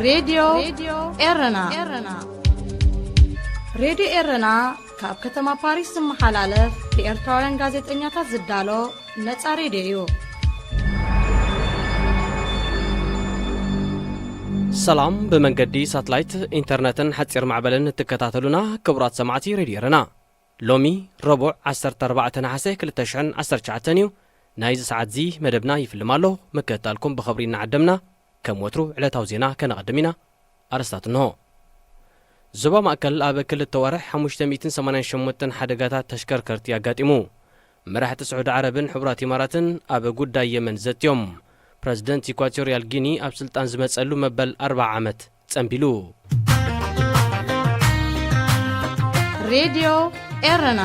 ሬድዮ ኤረና። ሬድዮ ኤረና ካብ ከተማ ፓሪስ ዝመሓላለፍ ብኤርትራውያን ጋዜጠኛታት ዝዳሎ ነጻ ሬድዮ እዩ። ሰላም፣ ብመንገዲ ሳትላይት፣ ኢንተርነትን ሓጺር ማዕበልን እትከታተሉና ክቡራት ሰማዕቲ ሬድዮ ኤረና፣ ሎሚ ረቡዕ ዓሰርተ ኣርባዕተ ነሓሰ ክልተ ሽሕን ዓሰርተ ትሽዓተን እዩ። ናይዚ ሰዓት እዚ መደብና ይፍልም ኣሎ። ምክትታልኩም ብኽብሪ እናዓደምና፣ ከም ወትሩ ዕለታዊ ዜና ከነቐድም ኢና። ኣርስታት እንሆ። ዞባ ማእከል ኣብ ክልተ ወርሕ ሓሙሽተ ሚእትን ሰማንያን ሸሞንተን ሓደጋታት ተሽከርከርቲ ኣጋጢሙ። መራሕቲ ስዑዲ ዓረብን ሕቡራት ኢማራትን ኣብ ጉዳይ የመን ዘትዮም። ፕረዚደንት ኢኳቶርያል ጊኒ ኣብ ስልጣን ዝመጸሉ መበል ኣርብዓ ዓመት ጸንቢሉ። ሬድዮ ኤረና።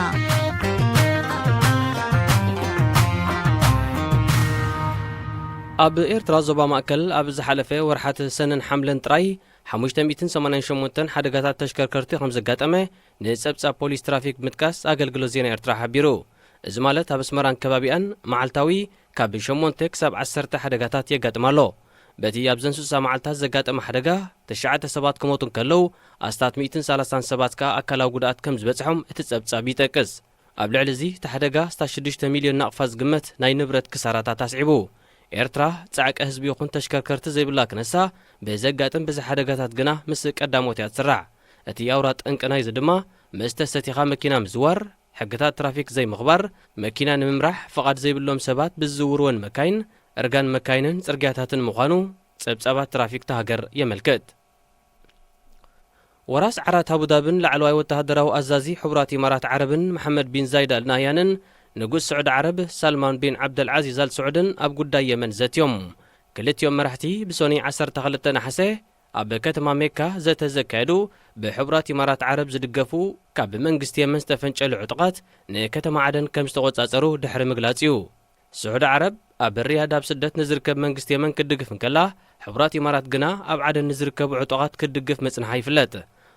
ኣብ ኤርትራ ዞባ ማእከል ኣብ ዝሓለፈ ወርሓት ሰነን ሓምለን ጥራይ ሓሙሽተ ሚእትን ሰማንያን ሸሞንተን ሓደጋታት ተሽከርከርቲ ከም ዘጋጠመ ንጸብጻብ ፖሊስ ትራፊክ ብምጥቃስ ኣገልግሎት ዜና ኤርትራ ሓቢሩ። እዚ ማለት ኣብ ኣስመራን ከባቢኣን መዓልታዊ ካብ ሸሞንተ ክሳብ ዓሰርተ ሓደጋታት የጋጥም ኣሎ። በቲ ኣብዘን ስሳ መዓልታት ዘጋጠመ ሓደጋ፣ ትሽዓተ ሰባት ክሞቱ እንከለዉ፣ ኣስታት ሚእትን ሰላሳን ሰባት ከኣ ኣካላዊ ጉድኣት ከም ዝበጽሖም እቲ ጸብጻብ ይጠቅስ። ኣብ ልዕሊ እዚ እቲ ሓደጋ ኣስታት ሽዱሽተ ሚልዮን ናቕፋ ዝግመት ናይ ንብረት ክሳራታት ኣስዒቡ። ኤርትራ ጻዕቂ ህዝቢ ይኹን ተሽከርከርቲ ዘይብላ ክነሳ፣ ብዘጋጥም ብዝሒ ሓደጋታት ግና ምስ ቀዳሞት እያ ትስራዕ። እቲ ኣውራ ጠንቂ ናይዚ ድማ መስተ ሰቲኻ መኪና ምዝዋር፣ ሕግታት ትራፊክ ዘይምኽባር፣ መኪና ንምምራሕ ፍቓድ ዘይብሎም ሰባት ብዝዝውርወን መካይን፣ እርጋን መካይንን ጽርግያታትን ምዃኑ ጸብጻባት ትራፊክ እታ ሃገር የመልክት። ወራስ ዓራት ኣቡዳብን ላዕለዋይ ወተሃደራዊ ኣዛዚ ሕቡራት ኢማራት ዓረብን መሓመድ ቢን ዛይድ ኣል ናህያንን ንጉስ ስዑዲ ዓረብ ሳልማን ቢን ዓብደልዓዚዝ ኣል ስዑድን ኣብ ጉዳይ የመን ዘትዮም። ክልቲኦም መራሕቲ ብሶኒ ዓሰርተ ክልተ ነሓሰ ኣብ ከተማ ሜካ ዘተ ዘካየዱ፣ ብሕቡራት ኢማራት ዓረብ ዝድገፉ ካብ መንግስቲ የመን ዝተፈንጨሉ ዕጡቓት ንከተማ ዓደን ከም ዝተቖጻጸሩ ድሕሪ ምግላጽ እዩ። ስዑዲ ዓረብ ኣብ ሪያድ ኣብ ስደት ንዝርከብ መንግስቲ የመን ክትድግፍ እንከላ፣ ሕቡራት ኢማራት ግና ኣብ ዓደን ንዝርከቡ ዕጡቓት ክትድግፍ ምጽንሓ ይፍለጥ።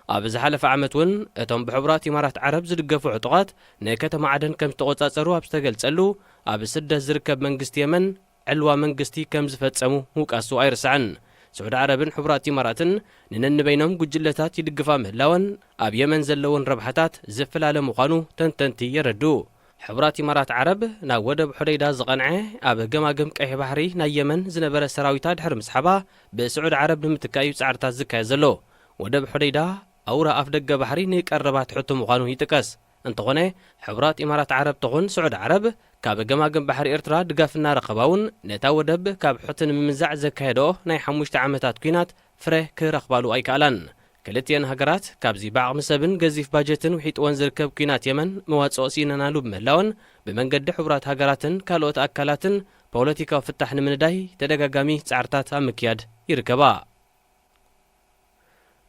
ኣብ ዝሓለፈ ዓመት እውን እቶም ብሕቡራት ኢማራት ዓረብ ዝድገፉ ዕጡቓት ንከተማ ዓደን ከም ዝተቖጻጸሩ ኣብ ዝተገልጸሉ፣ ኣብ ስደት ዝርከብ መንግስቲ የመን ዕልዋ መንግስቲ ከም ዝፈጸሙ ምውቃሱ ኣይርሳዕን። ስዑዲ ዓረብን ሕቡራት ኢማራትን ንነንበይኖም ጉጅለታት ይድግፋ ምህላወን ኣብ የመን ዘለወን ረብሓታት ዝፈላለ ምዃኑ ተንተንቲ የረድኡ። ሕቡራት ኢማራት ዓረብ ናብ ወደብ ሑደይዳ ዝቐንዐ፣ ኣብ ገማግም ቀይሕ ባሕሪ ናይ የመን ዝነበረ ሰራዊታ ድሕሪ ምስሓባ ብስዑዲ ዓረብ ንምትካእ እዩ ጻዕርታት ዝካየድ ዘሎ። ወደብ ሑደይዳ ኣውራ ኣፍ ደገ ባሕሪ ንቀረባ ትሕቲ ምዃኑ ይጥቀስ። እንተኾነ፣ ሕቡራት ኢማራት ዓረብ ትኹን ስዑዲ ዓረብ ካብ ገማግም ባሕሪ ኤርትራ ድጋፍ እናረኸባ እውን፣ ነታ ወደብ ካብ ሑቲ ንምምንዛዕ ዘካየድኦ ናይ ሓሙሽተ ዓመታት ኲናት ፍረ ክረኽባሉ ኣይከኣላን። ክልቲኤን ሃገራት ካብዚ ብዓቕሚ ሰብን ገዚፍ ባጀትን ውሒጥወን ዝርከብ ኲናት የመን መዋጽኦ ስኢነናሉ ብምህላወን፣ ብመንገዲ ሕቡራት ሃገራትን ካልኦት ኣካላትን ፖለቲካዊ ፍታሕ ንምንዳይ ተደጋጋሚ ጻዕርታት ኣብ ምክያድ ይርከባ።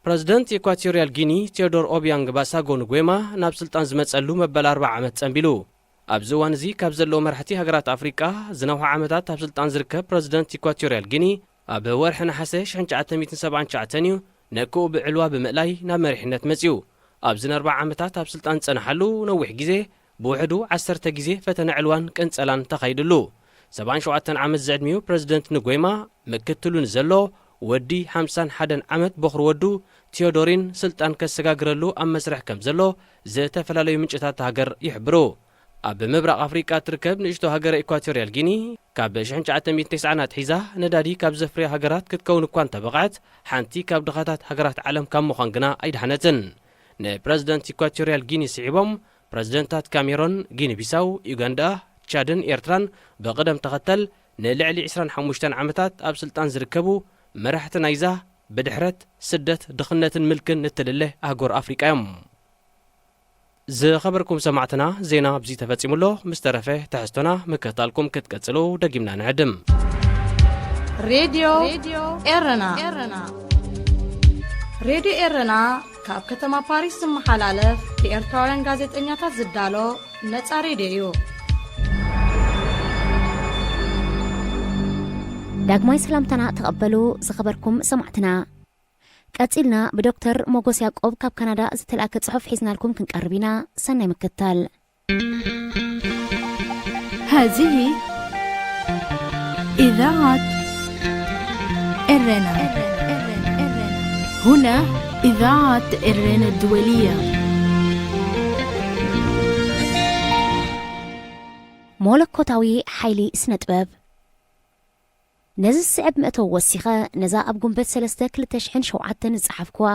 ፕረዚደንት ኢኳቶርያል ጊኒ ቴዎዶር ኦቢያንግ ባሳጎ ንጉዌማ ናብ ስልጣን ዝመጸሉ መበል ኣርብዓ ዓመት ጸንቢሉ። ኣብዚ እዋን እዚ ካብ ዘለዉ መራሕቲ ሃገራት ኣፍሪቃ፣ ዝነውሐ ዓመታት ኣብ ስልጣን ዝርከብ ፕረዚደንት ኢኳቶርያል ጊኒ፣ ኣብ ወርሒ ነሓሰ ሽሕን ትሽዓተ ሚእትን ሰብዓን ትሽዓተን እዩ ነክኡ ብዕልዋ ብምእላይ ናብ መሪሕነት መጺኡ። ኣብዚ ንኣርብዓ ዓመታት ኣብ ስልጣን ዝጸንሓሉ ነዊሕ ግዜ፣ ብውሕዱ ዓሰርተ ግዜ ፈተነ ዕልዋን ቅንጸላን ተኻይድሉ። ሰብዓን ሸውዓተን ዓመት ዝዕድሚኡ ፕረዚደንት ንጎይማ፣ ምክትሉ ንዘሎ ወዲ ሓምሳን ሓደን ዓመት በኹሪ ወዱ ቲዮዶሪን ስልጣን ከሰጋግረሉ ኣብ መስርሕ ከም ዘሎ ዝተፈላለዩ ምንጭታት ሃገር ይሕብሩ። ኣብ ምብራቕ ኣፍሪቃ እትርከብ ንእሽቶ ሃገረ ኢኳቶርያል ጊኒ፣ ካብ ሽሕን ትሽዓተ ሚእትን ተስዓን ኣትሒዛ ነዳዲ ካብ ዘፍርያ ሃገራት ክትከውን እኳ እንተበቕዐት፣ ሓንቲ ካብ ድኻታት ሃገራት ዓለም ካብ ምዃን ግና ኣይድሓነትን። ንፕረዚደንት ኢኳቶርያል ጊኒ ስዒቦም፣ ፕረዚደንታት ካሜሮን፣ ጊኒ ቢሳው፣ ዩጋንዳ፣ ቻድን ኤርትራን ብቕደም ተኸተል ንልዕሊ ዕስራን ሓሙሽተን ዓመታት ኣብ ስልጣን ዝርከቡ መራሕቲ ናይዛ ብድሕረት፣ ስደት፣ ድኽነትን ምልክን እትልለ ኣህጉር ኣፍሪቃ እዮም። ዝኸበርኩም ሰማዕትና፣ ዜና ኣብዚ ተፈጺሙ ኣሎ። ምስ ተረፈ ትሕዝቶና ምክትታልኩም ክትቀጽሉ ደጊምና ንዕድም። ሬድዮ ኤረና። ሬድዮ ኤረና ካብ ከተማ ፓሪስ ዝመሓላለፍ ብኤርትራውያን ጋዜጠኛታት ዝዳሎ ነጻ ሬድዮ እዩ። ዳግማይ ሰላምታና ተቐበሉ ዝኸበርኩም ሰማዕትና። ቀጺልና ብዶክተር ሞጎስ ያዕቆብ ካብ ካናዳ ዝተላእከ ጽሑፍ ሒዝናልኩም ክንቀርብ ኢና። ሰናይ ምክትታል። هذه إذاعة إرنا. هنا إذاعة إيران الدولية. መለኮታዊ ሓይሊ ስነ ጥበብ። ነዚ ዝስዕብ መእተዊ ወሲኸ፣ ነዛ ኣብ ጉንበት ሰለስተ ክልተ ሽሕን ሸውዓተን ዝጸሓፍኩዋ፣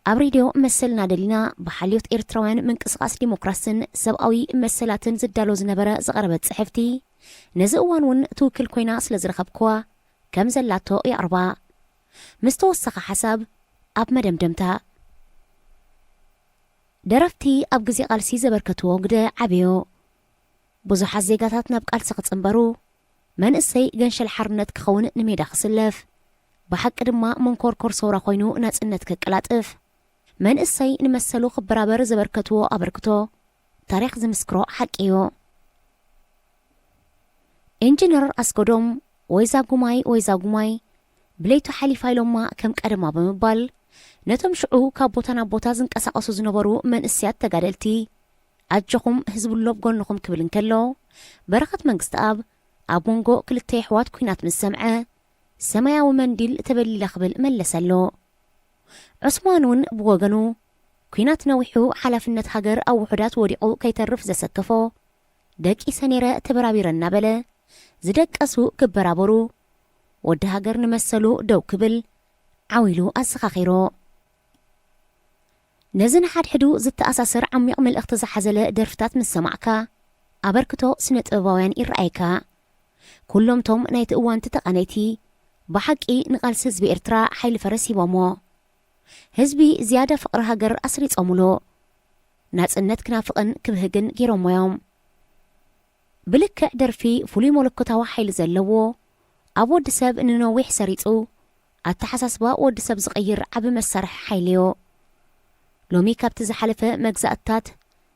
ኣብ ሬድዮ መሰልና ደሊና ብሓልዮት ኤርትራውያን ምንቅስቓስ ዲሞክራስን ሰብኣዊ መሰላትን ዝዳሎ ዝነበረ ዝቐረበት ጽሕፍቲ፣ ነዚ እዋን እውን ትውክል ኮይና ስለ ዝረኸብኩዋ፣ ከም ዘላቶ የቕርባ። ምስ ተወሰኸ ሓሳብ ኣብ መደምደምታ። ደረፍቲ ኣብ ግዜ ቃልሲ ዘበርከትዎ ግደ ዓብዮ። ብዙሓት ዜጋታት ናብ ቃልሲ ክጽንበሩ፣ መንእሰይ ገንሸል ሓርነት ክኸውን ንሜዳ ክስለፍ፣ ብሓቂ ድማ መንኮርኮር ሰውራ ኮይኑ ናጽነት ከቀላጥፍ፣ መንእሰይ ንመሰሉ ክበራበር ዘበርከትዎ ኣበርክቶ ታሪኽ ዝምስክሮ ሓቂ እዩ። ኢንጂነር ኣስገዶም፣ "ወይዛ ጉማይ፣ ወይዛ ጉማይ፣ ብለይቱ ሓሊፋ ኢሎማ ከም ቀደማ" ብምባል፣ ነቶም ሽዑ ካብ ቦታ ናብ ቦታ ዝንቀሳቐሱ ዝነበሩ መንእሰያት ተጋደልቲ፣ "ኣጆኹም፣ ህዝቢ ኣሎ ኣብ ጎንኹም" ክብል እንከሎ፣ በረኸት መንግስተኣብ ኣብ መንጎ ክልተ የሕዋት ኲናት ምስ ሰምዐ፣ "ሰማያዊ መንዲል ተበሊላ" ክብል መለሰሉ። ዑስማን እውን ብወገኑ፣ ኲናት ነዊሑ፣ ሓላፍነት ሃገር ኣብ ውሑዳት ወዲቑ ከይተርፍ ዘሰከፎ፣ "ደቂሰ ነይረ፣ ተበራቢረ" እናበለ፣ ዝደቀሱ ክበራበሩ፣ ወዲ ሃገር ንመሰሉ ደው ክብል ዓው ኢሉ ኣዘኻኺሩ። ነዚ ንሓድሕዱ ዝተኣሳሰር ዓሚቕ መልእኽቲ ዝሓዘለ ደርፍታት ምስ ሰማዕካ፣ ኣበርክቶ ስነ ጥበባውያን ይረኣየካ። ኩሎም ቶም ናይቲ እዋን ተቓነይቲ፣ ብሓቂ ንቓልሲ ህዝቢ ኤርትራ ሓይሊ ፈረስ ሂቦሞ። ህዝቢ ዝያዳ ፍቕሪ ሃገር ኣስሪጾምሉ። ናጽነት ክናፍቕን ክብህግን ገይሮሞ'ዮም። ብልክዕ ደርፊ ፍሉይ መለኮታዊ ሓይሊ ዘለዎ፣ ኣብ ወዲ ሰብ ንነዊሕ ሰሪጹ፣ ኣተሓሳስባ ወዲ ሰብ ዝቕይር ዓቢ መሳርሒ ሓይሊ'ዩ። ሎሚ ካብቲ ዝሓለፈ መግዛእትታት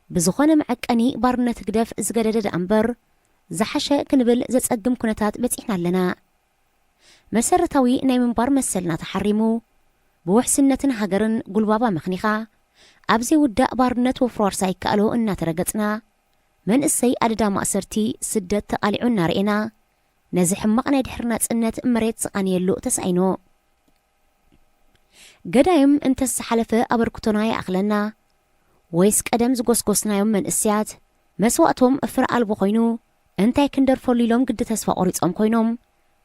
ብዝኾነ መዐቀኒ ባርነት ህግደፍ ዝገደደ ደኣ እምበር፣ ዝሓሸ ክንብል ዘጸግም ኩነታት በጺሕና ኣለና። መሰረታዊ ናይ ምንባር መሰልና ተሓሪሙ፣ ብውሕስነትን ሃገርን ጉልባባ መኽኒኻ፣ ኣብ ዘይውዳእ ባርነት ወፍሪ ዋርሳይ ይከኣሎ እናተረገጽና፣ መንእሰይ ኣደዳ ማእሰርቲ ስደት ተቓሊዑ እናርኤና፣ ነዚ ሕማቕ ናይ ድሕሪ ናጽነት መሬት ዝቓንየሉ ተሳኢኑ። ገዳይም እንተስ ዝሓለፈ ኣበርክቶና ይኣኽለና፣ ወይስ ቀደም ዝጎስጎስናዮም መንእሰያት መስዋእቶም ፍረ ኣልቦ ኮይኑ፣ እንታይ ክንደርፈሉ ኢሎም ግዲ ተስፋ ቆሪጾም ኮይኖም፣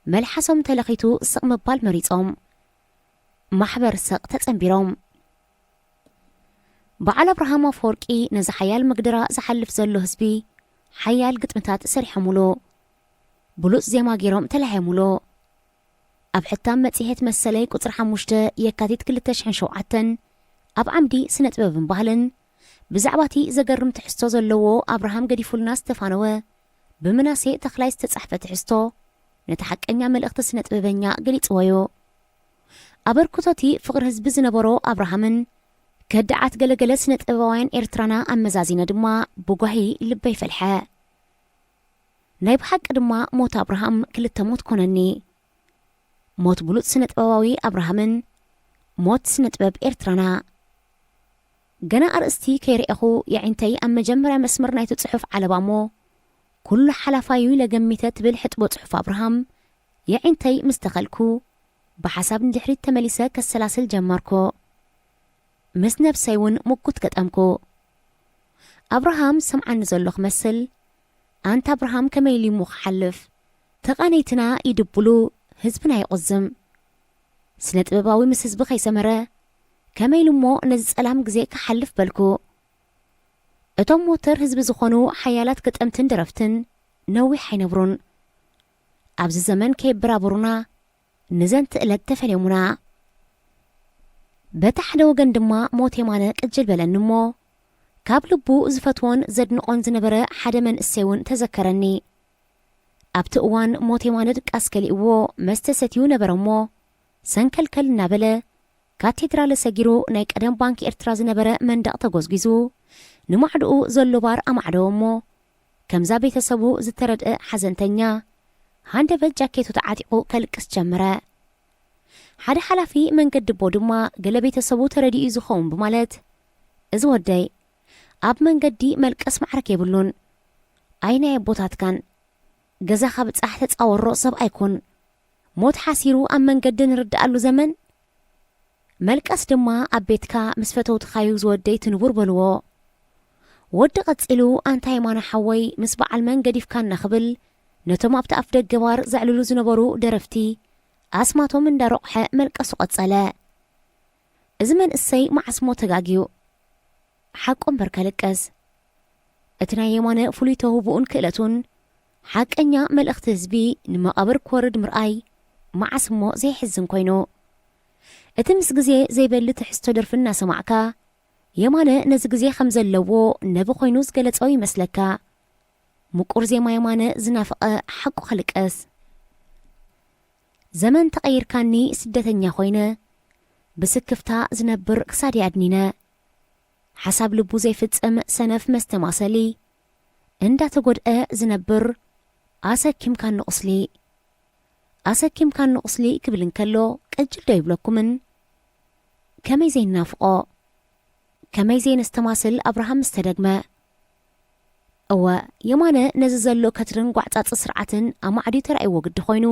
መልሓሶም ተለኺቱ ስቕ ምባል መሪጾም፣ ማሕበር ስቕ ተጸንቢሮም። በዓል ኣብርሃም ኣፈወርቂ ነዚ ሓያል መግደራ ዝሓልፍ ዘሎ ህዝቢ ሓያል ግጥምታት ሰሪሖምሉ። ብሉጽ ዜማ ገይሮም ተላህዮምሉ። ኣብ ሕታም መጽሔት መሰለይ ቁጽሪ ሓሙሽተ የካቲት ክልተ ሽሕን ሸውዓተን ኣብ ዓምዲ ስነ ጥበብን ባህልን ብዛዕባ እቲ ዘገርም ትሕዝቶ ዘለዎ ኣብርሃም ገዲፉልና ዝተፋነወ ብምናሴ ተኽላይ ዝተጻሕፈ ትሕዝቶ ነቲ ሓቀኛ መልእኽቲ ስነ ጥበበኛ ገሊጽዎ እዩ። ኣበርክቶ እቲ ፍቕሪ ህዝቢ ዝነበሮ ኣብርሃምን ከዳዓት ገለገለ ስነ ጥበባውያን ኤርትራና ኣመዛዚነ ድማ ብጓሂ ልበይ ፈልሐ። ናይ ብሓቂ ድማ ሞት ኣብርሃም ክልተ ሞት ኮነኒ። ሞት ብሉጽ ስነ ጥበባዊ ኣብርሃምን ሞት ስነ ጥበብ ኤርትራና። ገና ኣርእስቲ ከይርኤኹ የዒንተይ ኣብ መጀመርያ መስመር ናይቲ ጽሑፍ ዓለባ እሞ፣ "ኩሉ ሓላፋዩ ኢለ ገሚተ" ትብል ሕጥቦ ጽሑፍ ኣብርሃም የዒንተይ ምስ ተኸልኩ፣ ብሓሳብ ንድሕሪት ተመሊሰ ከሰላስል ጀመርኩ። ምስ ነብሰይ እውን ምጉት ገጠምኩ። ኣብርሃም ሰምዓኒ ዘሎ ክመስል፣ "ኣንታ ኣብርሃም ከመይ ኢሉ እሞ ክሓልፍ? ተቓነይትና ይድብሉ፣ ህዝብና ይቑዝም። ስነ ጥበባዊ ምስ ህዝቢ ከይሰመረ፣ ከመይ ኢሉ እሞ ነዚ ጸላም ግዜ ክሓልፍ?" በልኩ። እቶም ሞተር ህዝቢ ዝኾኑ ሓያላት ገጠምትን ደረፍትን ነዊሕ ኣይነብሩን። ኣብዚ ዘመን ከየበራበሩና፣ ንዘንቲ ዕለት ተፈልዮሙና። በቲ ሓደ ወገን ድማ ሞት የማነ ቅጅል በለኒ እሞ፣ ካብ ልቡ ዝፈትዎን ዘድንቖን ዝነበረ ሓደ መንእሰይ እውን ተዘከረኒ። ኣብቲ እዋን ሞት የማነ ድቃስ ከሊእዎ መስተ ሰትዩ ነበረ እሞ፣ ሰንከልከል እናበለ፣ ካቴድራለ ሰጊሩ ናይ ቀደም ባንክ ኤርትራ ዝነበረ መንደቕ ተጎዝጒዙ፣ ንማዕድኡ ዘሎ ባር ኣማዕደዎ እሞ፣ ከምዛ ቤተሰቡ ዝተረድአ ሓዘንተኛ፣ ሃንደበት ጃኬቱ ተዓጢቑ ከልቅስ ጀመረ። ሓደ ሓላፊ መንገዲ ኣቦ ድማ፣ "ገለ ቤተሰቡ ተረዲኡ እዩ ዝኸውን" ብማለት፣ "እዚ ወደይ፣ ኣብ መንገዲ መልቀስ ማዕረክ የብሉን። ኣይ ናይ ኣቦታትካን፣ ገዛኻ ብጻሕ ተጻወሮ ሰብ ኣይኩን። ሞት ሓሲሩ ኣብ መንገዲ ንርድኣሉ ዘመን?" መልቀስ ድማ ኣብ ቤትካ ምስ ፈተውትኻዩ ዝወደይ ትንቡር በልዎ። ወዲ ቀጺሉ ኣንታ የማነ ሓወይ ምስ በዓል መን ገዲፍካና ክብል ነቶም ኣብቲ ኣፍ ደገ ባር ዘዕልሉ ዝነበሩ ደረፍቲ ኣስማቶም እንዳሮቕሐ መልቀሱ ቀጸለ። እዚ መንእሰይ መዓስሞ ተጋግዩ። ሓቁ እምበር ከልቅስ። እቲ ናይ የማነ ፍሉይ ተውህቡኡን ክእለቱን ሓቀኛ መልእኽቲ ህዝቢ ንመቓብር ክወርድ ምርኣይ መዓስሞ ዘየሕዝን ኮይኑ። እቲ ምስ ግዜ ዘይበሊ ትሕዝቶ ደርፊ እናሰማዕካ የማነ ነዚ ግዜ ከም ዘለዎ ነቢ ኮይኑ ዝገለጾ ይመስለካ። ምቁር ዜማ የማነ ዝናፍቐ ሓቁ ከልቅስ። ዘመን ተቐይርካኒ ስደተኛ ኮይነ ብስክፍታ ዝነብር ክሳድ ኣድኒነ ሓሳብ ልቡ ዘይፍጽም ሰነፍ መስተማሰሊ እንዳተጎድአ ዝነብር ኣሰኪምካኒ ቁስሊ ኣሰኪምካኒ ቁስሊ ክብል እንከሎ ቅጅል ዶ ይብለኩምን? ከመይ ዘይናፍቖ ከመይ ዘይነስተማስል ኣብርሃም ምስ ተደግመ። እወ የማነ ነዚ ዘሎ ከትርን ጓዕጻጽ ስርዓትን ኣማዕድዩ ተራእይዎ ግዲ ኮይኑ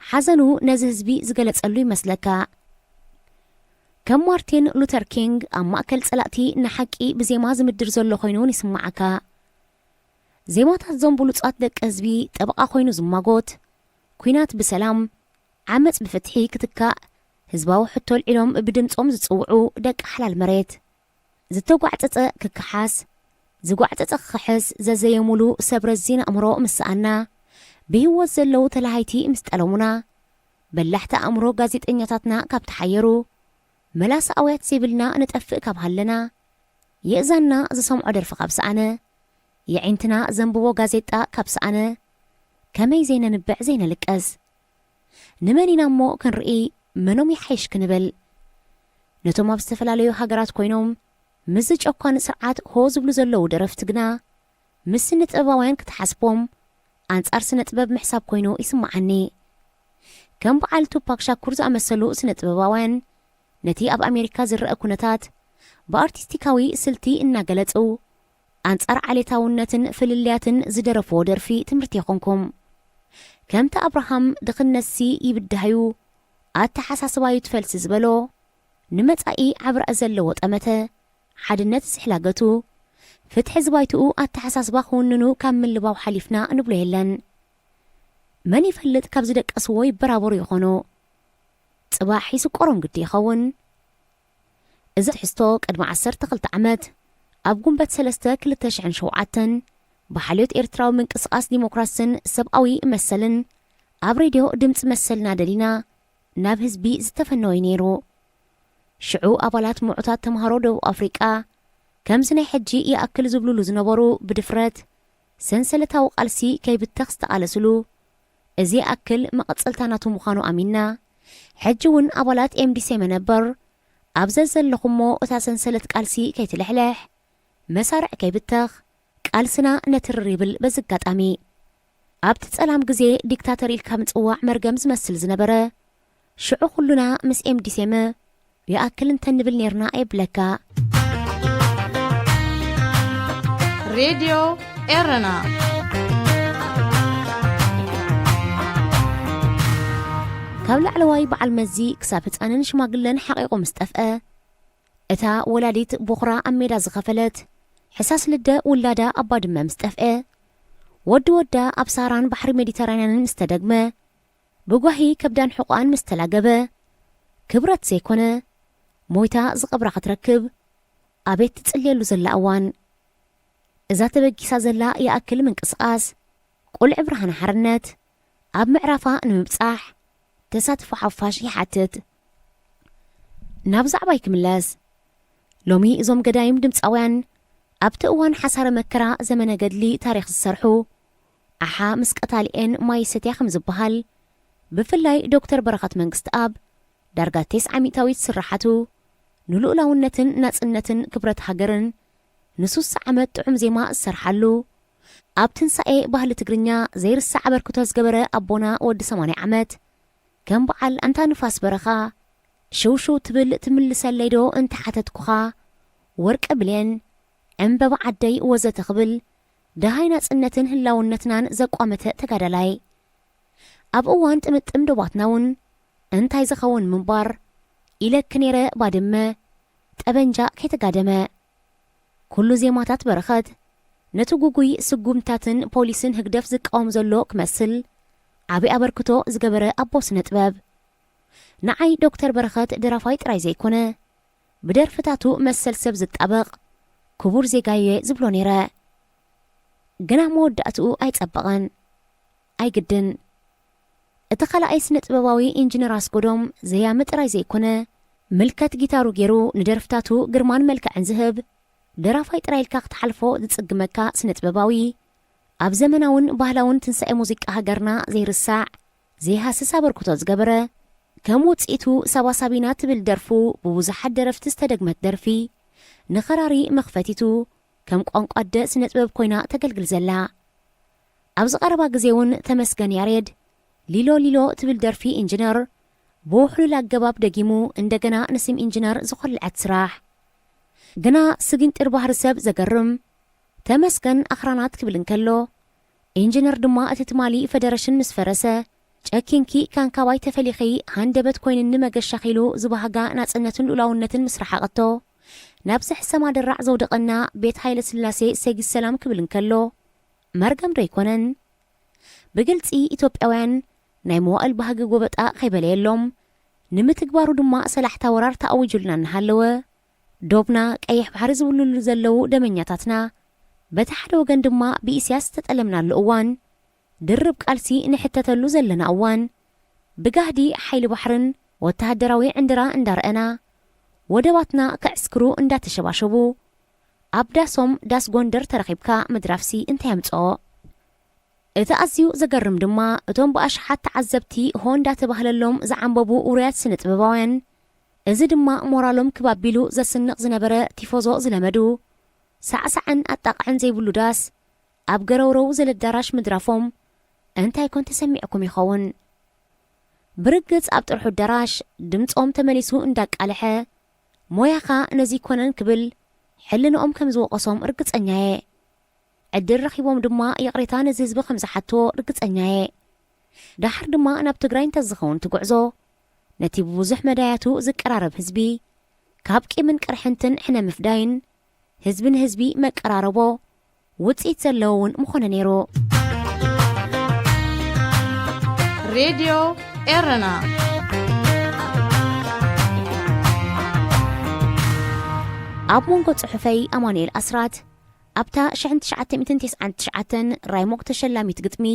ሓዘኑ ነዚ ህዝቢ ዝገለጸሉ ይመስለካ። ከም ማርቲን ሉተር ኪንግ ኣብ ማእከል ጸላእቲ ንሓቂ ብዜማ ዝምድር ዘሎ ኮይኑ እውን ይስምዓካ። ዜማታት ዞም ብሉጻት ደቂ ህዝቢ ጠበቓ ኮይኑ ዝማጎት፣ ኲናት ብሰላም፣ ዓመጽ ብፍትሒ ክትካእ፣ ህዝባዊ ሕቶ ኣልዒሎም ብድምጾም ዝጽውዑ ደቂ ሓላል መሬት። ዝተጓዕጸጸ ክከሓስ፣ ዝጓዕጸጸ ክኸሕስ ዘዘየሙሉ ሰብ ረዚን ኣእምሮ ምስ ሰኣና፣ ብህይወት ዘለዉ ተላሃይቲ ምስ ጠለሙና፣ በላሕቲ ኣእምሮ ጋዜጠኛታትና ካብ ተሓየሩ፣ መላሲ ኣውያት ዘይብልና ንጠፍእ ካብ ሃለና፣ የእዛንና ዝሰምዖ ደርፊ ካብ ሰኣነ፣ የዒንትና ዘንብቦ ጋዜጣ ካብ ሰኣነ፣ ከመይ ዘይነንብዕ ዘይነልቅስ? ንመን ኢና እሞ ክንርኢ፣ መኖም ይሓይሽ ክንብል? ነቶም ኣብ ዝተፈላለዩ ሃገራት ኮይኖም ምስዚ ጨኳኒ ስርዓት ሆ ዝብሉ ዘለዉ ደረፍቲ ግና ምስ ስነ ጥበባውያን ክትሓስቦም ኣንጻር ስነ ጥበብ ምሕሳብ ኮይኑ ይስምዓኒ። ከም በዓል ቱፓክ ሻኩር ዝኣመሰሉ ስነ ጥበባውያን ነቲ ኣብ ኣሜሪካ ዝረአ ኩነታት ብኣርቲስቲካዊ ስልቲ እናገለጹ ኣንጻር ዓሌታውነትን ፍልልያትን ዝደረፍዎ ደርፊ ትምህርቲ ይኹንኩም። ከምቲ ኣብርሃም ድኽነትሲ ይብድሃዩ ኣተሓሳስባዩ ትፈልሲ ዝበሎ ንመጻኢ ዓብራእ ዘለዎ ጠመተ ሓድነት ዝሕላገቱ ፍትሒ ዝባይትኡ ኣተሓሳስባ ክውንኑ ካብ ምልባው ሓሊፍና ንብሎ የለን። መን ይፈልጥ ካብ ዝደቀስዎ ይበራበሩ ይኾኑ። ጽባሕ ይስቆሮም ግዲ ይኸውን። እዚ ትሕዝቶ ቅድሚ ዓሰርተ ክልተ ዓመት ኣብ ጉንበት ሰለስተ ክልተ ሽሕን ሸውዓተን ብሓልዮት ኤርትራዊ ምንቅስቓስ ዲሞክራስን ሰብኣዊ መሰልን ኣብ ሬድዮ ድምፂ መሰልና ደሊና ናብ ህዝቢ ዝተፈነወ እዩ ነይሩ። ሽዑ ኣባላት ምዑታት ተምሃሮ ደቡብ ኣፍሪቃ ከምዚ ናይ ሕጂ ይኣክል ዝብሉሉ ዝነበሩ ብድፍረት ሰንሰለታዊ ቃልሲ ከይብተኽ ዝተቓለስሉ እዚ ይኣክል መቐጸልታ ናቱ ምዃኑ ኣሚንና ሕጂ እውን ኣባላት ኤምዲሴ መነበር ኣብ ዘዘለኹሞ እታ ሰንሰለት ቃልሲ ከይትልሕልሕ መሳርዕ ከይብተኽ ቃልስና ነትርር ይብል። በዚ ኣጋጣሚ ኣብቲ ጸላም ግዜ ዲክታተር ኢልካ ምጽዋዕ መርገም ዝመስል ዝነበረ ሽዑ ኩሉና ምስ ኤምዲሴመ ይኣክል እንተንብል ኔርና የብለካ። ሬድዮ ኤረና ካብ ላዕለዋይ በዓል መዚ ክሳብ ህፃንን ሽማግለን ሓቂቑ ምስ ጠፍአ እታ ወላዲት ቦኽራ ኣብ ሜዳ ዝኸፈለት ሕሳስ ልደ ውላዳ ኣባ ድመ ምስ ጠፍአ ወዲ ወዳ ኣብ ሳራን ባሕሪ ሜዲተራንያንን ምስ ተደግመ ብጓሂ ከብዳን ሕቖኣን ምስ ተላገበ ክብረት ዘይኮነ ሞይታ ዝቐብራ ክትረክብ ኣቤት ትጽልየሉ ዘላ እዋን እዛ ተበጊሳ ዘላ ይኣክል ምንቅስቓስ ቁልዕ ብርሃን ሓርነት ኣብ ምዕራፋ ንምብጻሕ ተሳትፎ ሓፋሽ ይሓትት። ናብ ዛዕባይ ክምለስ። ሎሚ እዞም ገዳይም ድምፃውያን ኣብቲ እዋን ሓሳረ መከራ ዘመነ ገድሊ ታሪኽ ዝሰርሑ ኣሓ ምስ ቀታሊኤን ማይ ሰትያ ከም ዝበሃል ብፍላይ ዶክተር በረኸት መንግስትኣብ ዳርጋ ቴስዓ ሚእታዊት ስራሓቱ ንልኡላውነትን ናፅነትን ክብረት ሃገርን ንሱሳ ዓመት ጥዑም ዜማ ዝሰርሓሉ ኣብ ትንሳኤ ባህሊ ትግርኛ ዘይርሳዕ ኣበርክቶ ዝገበረ ኣቦና ወዲ ሰማንያ ዓመት ከም በዓል ኣንታ ንፋስ በረኻ ሽውሽው ትብል ትምልሰለይ ዶ እንተሓተትኩኻ ወርቂ ብሌን ዕምበባ ዓደይ ወዘተ ክብል ደሃይ ናፅነትን ህላውነትናን ዘቋመተ ተጋዳላይ ኣብ እዋን ጥምጥም ዶባትና እውን እንታይ ዝኸውን ምንባር ኢለኪ ነይረ ባድመ፣ ጠበንጃ ከይተጋደመ። ኩሉ ዜማታት በረኸት ነቲ ጉጉይ ስጉምታትን ፖሊስን ህግደፍ ዝቃወም ዘሎ ክመስል ዓቢ ኣበርክቶ ዝገበረ ኣቦ ስነ ጥበብ። ንዓይ ዶክተር በረኸት ደራፋይ ጥራይ ዘይኮነ፣ ብደርፍታቱ መሰል ሰብ ዝጣበቕ ክቡር ዜጋየ ዝብሎ ነይረ። ግና መወዳእትኡ ኣይጸበቐን። ኣይግድን። እቲ ካልኣይ ስነ ጥበባዊ ኢንጂነር ኣስጎዶም ዘያሚ ጥራይ ዘይኮነ፣ ምልከት ጊታሩ ገይሩ ንደርፍታቱ ግርማን መልክዕን ዝህብ፣ ደራፋይ ጥራይ ኢልካ ክትሓልፎ ዝጽግመካ ስነ ጥበባዊ፣ ኣብ ዘመናውን ባህላውን ትንሳኤ ሙዚቃ ሃገርና ዘይርሳዕ፣ ዘይሃስስ ኣበርክቶ ዝገበረ፣ ከም ውጽኢቱ ሳባ ሳቢና ትብል ደርፉ ብብዙሓት ደረፍቲ ዝተደግመት ደርፊ፣ ንኸራሪ መኽፈቲቱ ከም ቋንቋ ኣደ ስነ ጥበብ ኮይና ተገልግል ዘላ። ኣብዚ ቀረባ ግዜ እውን ተመስገን ያሬድ ሊሎ ሊሎ ትብል ደርፊ ኢንጂነር ብውሕሉል ኣገባብ ደጊሙ እንደገና ንስም ኢንጂነር ዝኾልዐት ስራሕ። ግና ስግንጢር ባህሪ ሰብ ዘገርም። ተመስገን ኣኽራናት ክብል እንከሎ፣ ኢንጂነር ድማ እቲ ትማሊ ፈደረሽን ምስ ፈረሰ፣ ጨኪንኪ ካንካባይ ተፈሊኺ ሃንደበት ኮይንኒ መገሻኺ ኢሉ ዝበሃጋ ናጽነትን ልኡላውነትን ምስ ረሓቐቶ፣ ናብ ዝሕሰማ ድራዕ ዘውደቐና ቤት ሃይለ ስላሴ ሰጊድ ሰላም ክብል እንከሎ፣ መርገም ዶ ኣይኮነን? ብግልጺ ኢትዮጵያውያን ናይ መዋእል ባህጊ ጎበጣ ከይበለየሎም፣ ንምትግባሩ ድማ ሰላሕታ ወራር ተኣዊጁልና እናሃለወ፣ ዶብና ቀይሕ ባሕሪ ዝብልሉ ዘለዉ ደመኛታትና፣ በቲ ሓደ ወገን ድማ ብኢሳያስ ዝተጠለምናሉ እዋን፣ ድርብ ቃልሲ ንሕተተሉ ዘለና እዋን፣ ብጋህዲ ሓይሊ ባሕርን ወተሃደራዊ ዕንድራ እንዳረኣና፣ ወደባትና ከዕስክሩ እንዳተሸባሸቡ፣ ኣብ ዳሶም ዳስ ጎንደር ተረኺብካ ምድራፍሲ እንታይ ኣምጽኦ? እቲ ኣዝዩ ዘገርም ድማ፣ እቶም ብኣሽሓት ተዓዘብቲ ሆ እንዳተባህለሎም ዝዓንበቡ ውሩያት ስነ ጥበባውያን፣ እዚ ድማ ሞራሎም ክብ ኣቢሉ ዘስንቕ ዝነበረ ቲፎዞ ዝለመዱ፣ ሳዕሳዕን ኣጣቕዕን ዘይብሉ ዳስ፣ ኣብ ገረውረው ዘለ ኣዳራሽ ምድራፎም እንታይ ኮን ተሰሚዕኩም ይኸውን? ብርግጽ ኣብ ጥርሑ ኣዳራሽ ድምጾም ተመሊሱ እንዳቃልሐ፣ ሞያኻ ነዚ ይኮነን ክብል ሕልንኦም ከም ዝወቐሶም ርግጸኛየ። ዕድል ረኺቦም ድማ ይቕሬታ ነዚ ህዝቢ ከም ዝሓትዎ ርግጸኛየ። ደሓር ድማ ናብ ትግራይ እንተዝኸውን እቲ ጉዕዞ፣ ነቲ ብብዙሕ መዳያቱ ዝቀራረብ ህዝቢ፣ ካብ ቂምን ቅርሕንትን ሕነ ምፍዳይን፣ ህዝቢ ንህዝቢ መቀራረቦ ውጽኢት ዘለዎ እውን ምኾነ ነይሩ። ሬድዮ ኤረና። ኣብ መንጎ ጽሑፈይ ኣማኑኤል ኣስራት፣ ኣብታ ሽሕን ትሽዓተ ሚእትን ተስዓን ትሽዓተን ራይሞክ ተሸላሚት ግጥሚ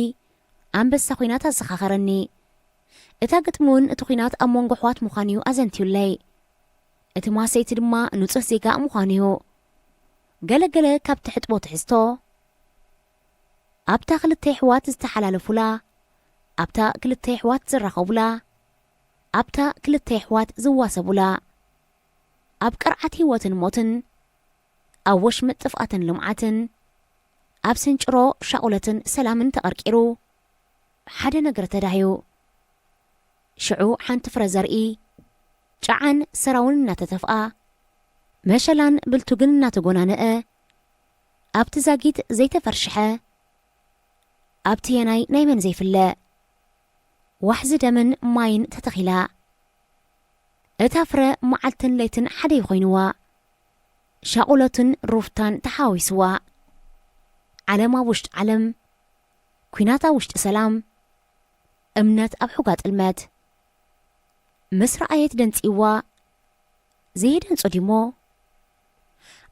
ኣንበሳ ኲናት ኣዘኻኸረኒ። እታ ግጥሚ እውን እቲ ኲናት ኣብ መንጎ ኣሕዋት ምዃኑ እዩ ኣዘንትዩለይ። እቲ ማሰይቲ ድማ ንጹህ ዜጋ ምዃኑ እዩ። ገለ ገለ ካብ ትሕጥቦ ትሕዝቶ፣ ኣብታ ክልተ ኣሕዋት ዝተሓላለፉላ፣ ኣብታ ክልተ ኣሕዋት ዝራኸቡላ፣ ኣብታ ክልተ ኣሕዋት ዝዋሰቡላ፣ ኣብ ቅርዓት ህይወትን ሞትን፣ ኣብ ወሽመጥ ጥፍኣትን ልምዓትን፣ ኣብ ስንጭሮ ሻቑለትን ሰላምን ተቐርቂሩ፣ ሓደ ነገር ተዳህዩ። ሽዑ ሓንቲ ፍረ ዘርኢ፣ ጨዓን ሰራውን እናተተፍኣ፣ መሸላን ብልቱግን እናተጎናነአ፣ ኣብቲ ዛጊት ዘይተፈርሽሐ፣ ኣብቲ የናይ ናይ መን ዘይፍለ፣ ዋሕዚ ደምን ማይን ተተኺላ። እታ ፍረ መዓልትን ለይትን ሓደ ይኾይንዋ። ሻቑሎትን ሩፍታን ተሓዋዊስዋ። ዓለም ኣብ ውሽጢ ዓለም፣ ኲናት ኣብ ውሽጢ ሰላም፣ እምነት ኣብ ሑጋ ጥልመት። ምስ ረኣየት ደንጽይዋ፣ ዘየደንጾ ዲሞ?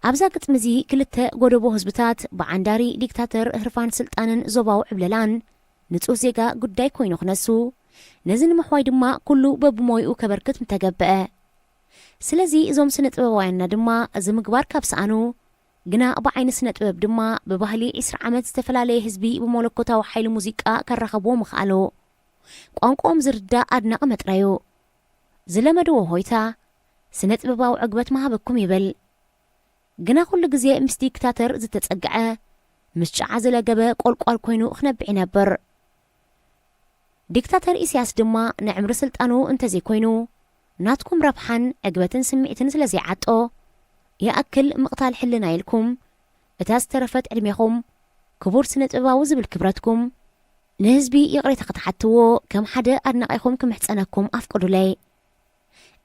ኣብዛ ግጥሚ እዚ ክልተ ጎደቦ ህዝብታት፣ ብዓንዳሪ ዲክታተር ህርፋን ስልጣንን ዞባዊ ዕብለላን፣ ንጹህ ዜጋ ጉዳይ ኮይኑ ክነሱ፣ ነዚ ንምሕዋይ ድማ ኩሉ በብሞይኡ ከበርክት ምተገብአ። ስለዚ እዞም ስነ ጥበባውያንና ድማ እዚ ምግባር ካብ ሰኣኑ፣ ግና ብዓይኒ ስነ ጥበብ ድማ ብባህሊ ዒስራ ዓመት ዝተፈላለየ ህዝቢ ብመለኮታዊ ሓይሊ ሙዚቃ ከራኸብዎ ምኽኣሉ፣ ቋንቋኦም ዝርዳእ ኣድናቒ መጥራዩ። ዝለመድዎ ሆይታ፣ ስነ ጥበባዊ ዕግበት ምሃበኩም ይብል። ግና ኩሉ ግዜ ምስ ዲክታተር ዝተጸግዐ፣ ምስ ጨዓ ዝለገበ ቆልቋል ኮይኑ ክነብዕ ይነብር። ዲክታተር ኢሳያስ ድማ ንዕምሪ ስልጣኑ እንተዘይኮይኑ፣ ናትኩም ረብሓን ዕግበትን ስምዒትን ስለ ዘይዓጦ፣ ይኣክል ምቕታል ሕልና ኢልኩም፣ እታ ዝተረፈት ዕድሜኹም፣ ክቡር ስነ ጥበባዊ ዝብል ክብረትኩም፣ ንህዝቢ ይቕሬታ ክትሓትዎ ከም ሓደ ኣድናቒኹም ክምሕጸነኩም ኣፍቅዱለይ።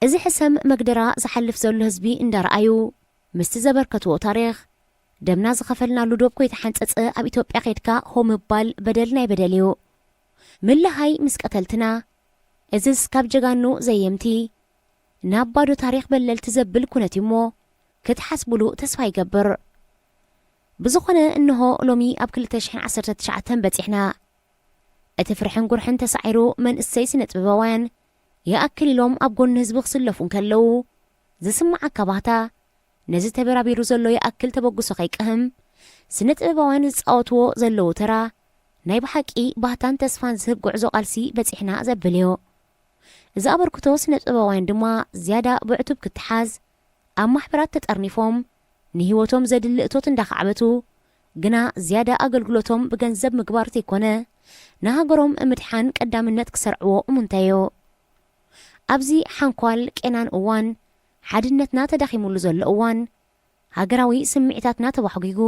እዚ ሕሰም መግደራ ዝሓልፍ ዘሎ ህዝቢ እንዳረኣዩ፣ ምስቲ ዘበርከትዎ ታሪኽ፣ ደምና ዝኸፈልናሉ ዶብ ኮይተሓንጸጸ ኣብ ኢትዮጵያ ኸይድካ ሆ ምባል በደል ናይ በደል እዩ። ምልሃይ ምስ ቀተልትና፣ እዝስ ካብ ጀጋኑ ዘየምቲ፣ ናብ ባዶ ታሪኽ በለልቲ ዘብል ኩነት እዩሞ፣ ክትሓስቡሉ ተስፋ ይገብር። ብዝኾነ፣ እንሆ ሎሚ ኣብ ክልተ ሽሕን ዓሰርተ ትሽዓተን በጺሕና። እቲ ፍርሕን ጉርሕን ተሳዒሩ፣ መንእሰይ ስነ ጥበባውያን ይኣክል ኢሎም ኣብ ጎኒ ህዝቢ ክስለፉ እንከለዉ፣ ዝስምዓካ ባህታ፣ ነዚ ተበራቢሩ ዘሎ ይኣክል ተበግሶ ከይቅህም፣ ስነ ጥበባውያን ዝጻወትዎ ዘለዉ ተራ፣ ናይ ብሓቂ ባህታን ተስፋን ዝህብ ጉዕዞ ቃልሲ በጺሕና ዘብል እዩ። እዚ ኣበርክቶ ስነ ጥበባውያን ድማ ዝያዳ ብዕቱብ ክተሓዝ፣ ኣብ ማሕበራት ተጠርኒፎም፣ ንህይወቶም ዘድሊ እቶት እንዳኻዕበቱ፣ ግና ዝያዳ ኣገልግሎቶም ብገንዘብ ምግባር ዘይኮነ፣ ንሃገሮም ምድሓን ቀዳምነት ክሰርዕዎ እሙንታይ እዩ። ኣብዚ ሓንኳል ቄናን እዋን፣ ሓድነትና ተዳኺሙሉ ዘሎ እዋን፣ ሃገራዊ ስምዒታትና ተባሕጒጉ፣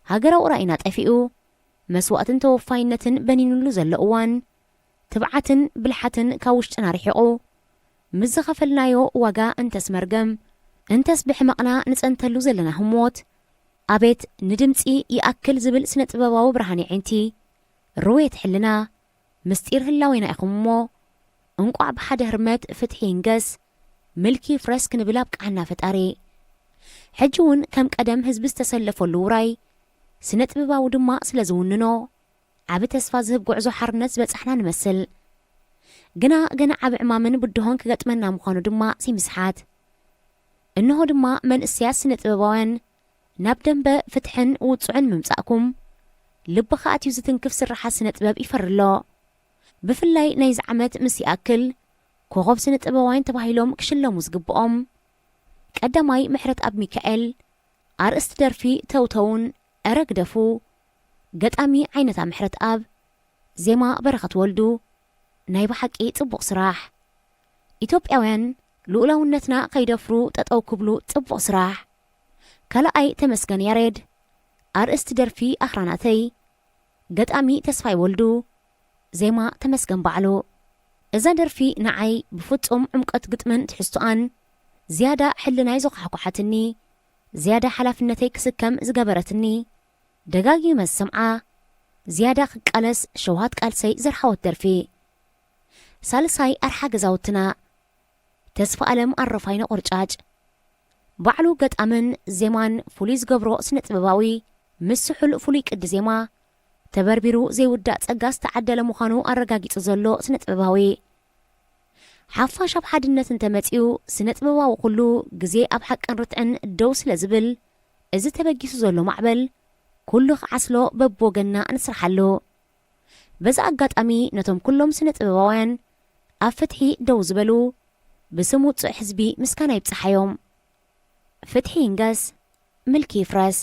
ሃገራዊ ራኢና ጠፊኡ፣ መስዋእትን ተወፋይነትን በኒኑሉ ዘሎ እዋን፣ ትብዓትን ብልሓትን ካብ ውሽጥና ርሒቑ፣ ምስ ዝኸፈልናዮ ዋጋ እንተስ መርገም፣ እንተስ ብሕመቕና ንጸንተሉ ዘለና ህሞት፣ ኣቤት ንድምጺ ይኣክል ዝብል ስነ ጥበባዊ ብርሃን የዒንቲ፣ ርውየት ሕልና፣ ምስጢር ህላዌና ኢኹም እሞ፣ እንቋዕ ብሓደ ህርመት ፍትሒ ይንገስ፣ ምልኪ ይፍረስ ክንብል ኣብቅዓና ፈጣሪ። ሕጂ እውን ከም ቀደም ህዝቢ ዝተሰለፈሉ ውራይ፣ ስነ ጥበባዊ ድማ ስለ ዝውንኖ፣ ዓቢ ተስፋ ዝህብ ጉዕዞ ሓርነት ዝበጻሕና ንመስል። ግና ገና ዓቢ ዕማምን ብድሆን ክገጥመና ምዃኑ ድማ ዘይምስሓት። እንሆ ድማ መንእሰያት ስነ ጥበባውያን ናብ ደንበ ፍትሕን ውጹዕን ምምጻእኩም፣ ልብኻ ኣትዩ ዝትንክፍ ስርሓት ስነ ጥበብ ይፈሪ ኣሎ። ብፍላይ ናይዚ ዓመት ምስ ይኣክል፣ ኮኸብ ስነ ጥበባውያን ተባሂሎም ክሽለሙ ዝግብኦም፣ ቀዳማይ ምሕረትኣብ ሚካኤል፣ ኣርእስቲ ደርፊ ተውተውን፣ እረ ግደፉ፣ ገጣሚ ዓይነታ ምሕረትኣብ፣ ዜማ በረኸት ወልዱ፣ ናይ ብሓቂ ጽቡቕ ስራሕ። ኢትዮጵያውያን ልኡላውነትና ከይደፍሩ ጠጠው ክብሉ ጽቡቕ ስራሕ። ካልኣይ ተመስገን ያሬድ፣ ኣርእስቲ ደርፊ ኣኽራናተይ፣ ገጣሚ ተስፋይ ወልዱ፣ ዜማ ተመስገን ባዕሉ። እዛ ደርፊ ንዓይ ብፍጹም ዕምቆት ግጥምን ትሕዝቶኣን ዝያዳ ሕልናይ ዘኳሕኳሓትኒ፣ ዝያዳ ሓላፍነተይ ክስከም ዝገበረትኒ፣ ደጋጊመ ዝሰምዓ፣ ዝያዳ ክቃለስ ሸውሃት ቃልሰይ ዘርሓወት ደርፊ። ሳልሳይ ኣርሓ ገዛውትና፣ ተስፋ ኣለም ኣረፋይነ ቆርጫጭ። ባዕሉ ገጣምን ዜማን ፍሉይ ዝገብሮ ስነ ጥበባዊ፣ ምስ ስሑል ፍሉይ ቅዲ ዜማ፣ ተበርቢሩ ዘይውዳእ ጸጋ ዝተዓደለ ምዃኑ ኣረጋጊጹ ዘሎ ስነ ጥበባዊ። ሓፋሽ ኣብ ሓድነት እንተመጺኡ፣ ስነ ጥበባዊ ኩሉ ግዜ ኣብ ሓቅን ርትዕን ደው ስለ ዝብል፣ እዚ ተበጊሱ ዘሎ ማዕበል ኩሉ ክዓስሎ በብወገንና ንስርሓሉ። በዚ ኣጋጣሚ ነቶም ኩሎም ስነ ጥበባውያን ኣብ ፍትሒ ደው ዝበሉ ብስም ውጹዕ ህዝቢ ምስጋና ይብጽሓዮም። ፍትሒ ይንገስ፣ ምልኪ ይፍረስ።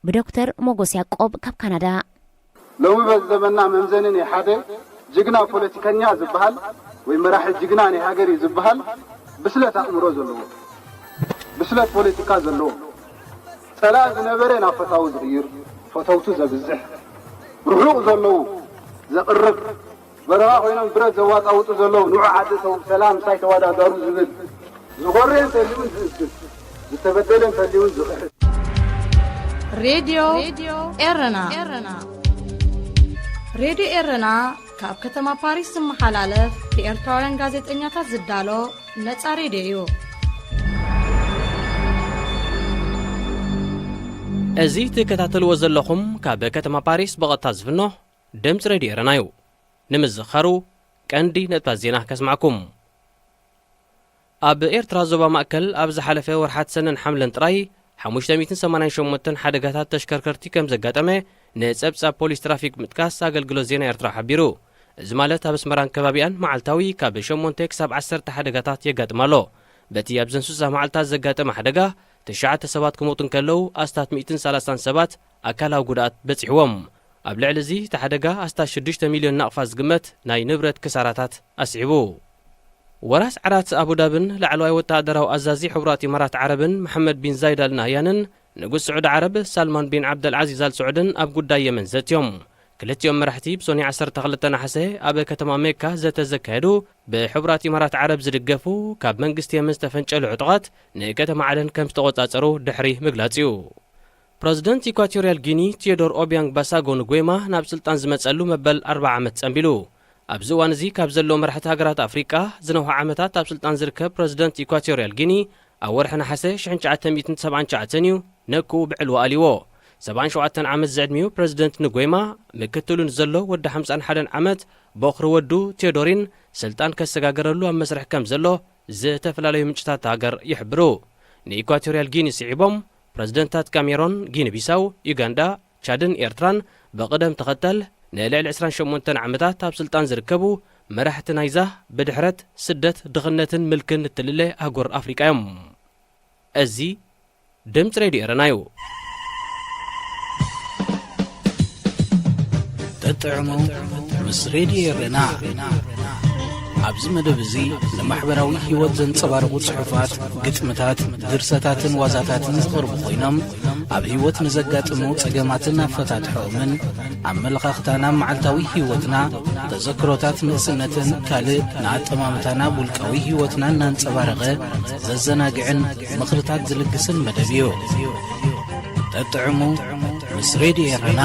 ብዶክተር ሞጎስ ያዕቆብ ካብ ካናዳ። ሎሚ በዚ ዘመንና መምዘኒ ናይ ሓደ ጅግና ፖለቲከኛ ዝበሃል ወይ መራሒ ጅግና ናይ ሃገር እዩ ዝበሃል ብስለት ኣእምሮ ዘለዎ፣ ብስለት ፖለቲካ ዘለዎ፣ ጸላኢ ዝነበረ ናብ ፈታዊ ዝቕይር፣ ፈተውቱ ዘብዝሕ፣ ርሑቕ ዘለዉ ዘቕርብ፣ በረኻ ኮይኖም ብረት ዘዋጣውጡ ዘለዉ ንዑ ዓዲ ተው ሰላም ምሳይ ተዋዳደሩ ዝብል፣ ዝኾረ እንተልዩን ዝእስር፣ ዝተበደለ እንተልዩን ዝኽሕስ። ሬድዮ ኤረና። ሬድዮ ኤረና ካብ ከተማ ፓሪስ ዝመሓላለፍ ብኤርትራውያን ጋዜጠኛታት ዝዳሎ ነጻ ሬድዮ እዩ። እዚ ትከታተልዎ ዘለኹም ካብ ከተማ ፓሪስ ብቐጥታ ዝፍኖ ድምፂ ሬድዮ ኤረና እዩ። ንምዝኻሩ ቀንዲ ነጥባት ዜና ከስማዕኩም። ኣብ ኤርትራ ዞባ ማእከል ኣብ ዝሓለፈ ወርሓት ሰነን ሓምለን ጥራይ ሓሙሽተ ሚእትን ሰማንያን ሸሞንተን ሓደጋታት ተሽከርከርቲ ከም ዘጋጠመ ንጸብጻብ ፖሊስ ትራፊክ ምጥቃስ ኣገልግሎት ዜና ኤርትራ ሓቢሩ። እዚ ማለት ኣብ ኣስመራን ከባቢኣን መዓልታዊ ካብ ሸሞንተ ክሳብ ዓሰርተ ሓደጋታት የጋጥም ኣሎ። በቲ ኣብዘን ስሳ መዓልታት ዘጋጠመ ሓደጋ ትሽዓተ ሰባት ክሞቱ እንከለዉ ኣስታት ሚእትን ሰላሳን ሰባት ኣካላዊ ጉድኣት በጺሕዎም። ኣብ ልዕሊ እዚ እቲ ሓደጋ ኣስታት ሽዱሽተ ሚልዮን ናቕፋ ዝግመት ናይ ንብረት ክሳራታት ኣስዒቡ። ወራስ ዓራት ኣቡዳብን ላዕለዋይ ወተሃደራዊ ኣዛዚ ሕቡራት ኢማራት ዓረብን መሓመድ ቢን ዛይድ ኣል ናህያንን ንጉስ ስዑዲ ዓረብ ሳልማን ቢን ዓብደልዓዚዝ ኣል ስዑድን ኣብ ጉዳይ የመን ዘትዮም። ክልቲኦም መራሕቲ ብሶኒ ዓሰርተ ክልተ ነሓሰ ኣብ ከተማ ሜካ ዘተ ዘካየዱ፣ ብሕቡራት ኢማራት ዓረብ ዝድገፉ ካብ መንግስቲ የመን ዝተፈንጨሉ ዕጡቓት ንከተማ ዓደን ከም ዝተቖጻጸሩ ድሕሪ ምግላጽ እዩ። ፕረዚደንት ኢኳቶርያል ጊኒ ቲዮዶር ኦቢያንግ ባሳጎ ንጉዌማ ናብ ስልጣን ዝመጸሉ መበል ኣርብዓ ዓመት ጸንቢሉ። ኣብዚ እዋን እዚ ካብ ዘለዉ መራሕቲ ሃገራት ኣፍሪቃ ዝነውሐ ዓመታት ኣብ ስልጣን ዝርከብ ፕረዚደንት ኢኳቶርያል ጊኒ፣ ኣብ ወርሒ ነሓሰ ሽሕን ትሽዓተ ሚእትን ሰብዓን ትሽዓተን እዩ ነኩ ብዕልዋ ኣልይዎ። ሰብዓን ሸውዓተን ዓመት ዝዕድሚኡ ፕረዚደንት ንጎይማ፣ ምክትሉ ንዘሎ ወዲ ሓምሳን ሓደን ዓመት ቦኽሪ ወዱ ቴዎዶሪን ስልጣን ከሰጋገረሉ ኣብ መስርሕ ከም ዘሎ ዝተፈላለዩ ምንጭታት ሃገር ይሕብሩ። ንኢኳቶርያል ጊኒ ስዒቦም ፕረዚደንታት ካሜሮን፣ ጊኒ ቢሳው፣ ዩጋንዳ፣ ቻድን ኤርትራን ብቕደም ተኸተል ንልዕሊ ዕስራን ሸሞንተን ዓመታት ኣብ ስልጣን ዝርከቡ መራሕቲ ናይዛ ብድሕረት ስደት፣ ድኽነትን ምልክን እትልለ ኣህጉር ኣፍሪቃ እዮም። እዚ ድምፂ ሬድዮ ኤረና እዩ። ጥዑሙ ምስ ሬድዮ ኤረና። ኣብዚ መደብ እዚ ንማሕበራዊ ህይወት ዘንጸባርቑ ጽሑፋት፣ ግጥምታት፣ ድርሰታትን ዋዛታትን ዝቐርቡ ኮይኖም፣ ኣብ ህይወት ንዘጋጥሙ ጸገማትን ኣፈታትሖኦምን፣ ኣመለኻኽታና፣ መዓልታዊ ህይወትና፣ ተዘክሮታት ንእስነትን ካልእ ንኣጠማምታና፣ ውልቃዊ ህይወትና እናንጸባረቐ ዘዘናግዕን ምኽርታት ዝልግስን መደብ እዩ። ጠጥዕሙ ምስ ሬድዮ ኤረና።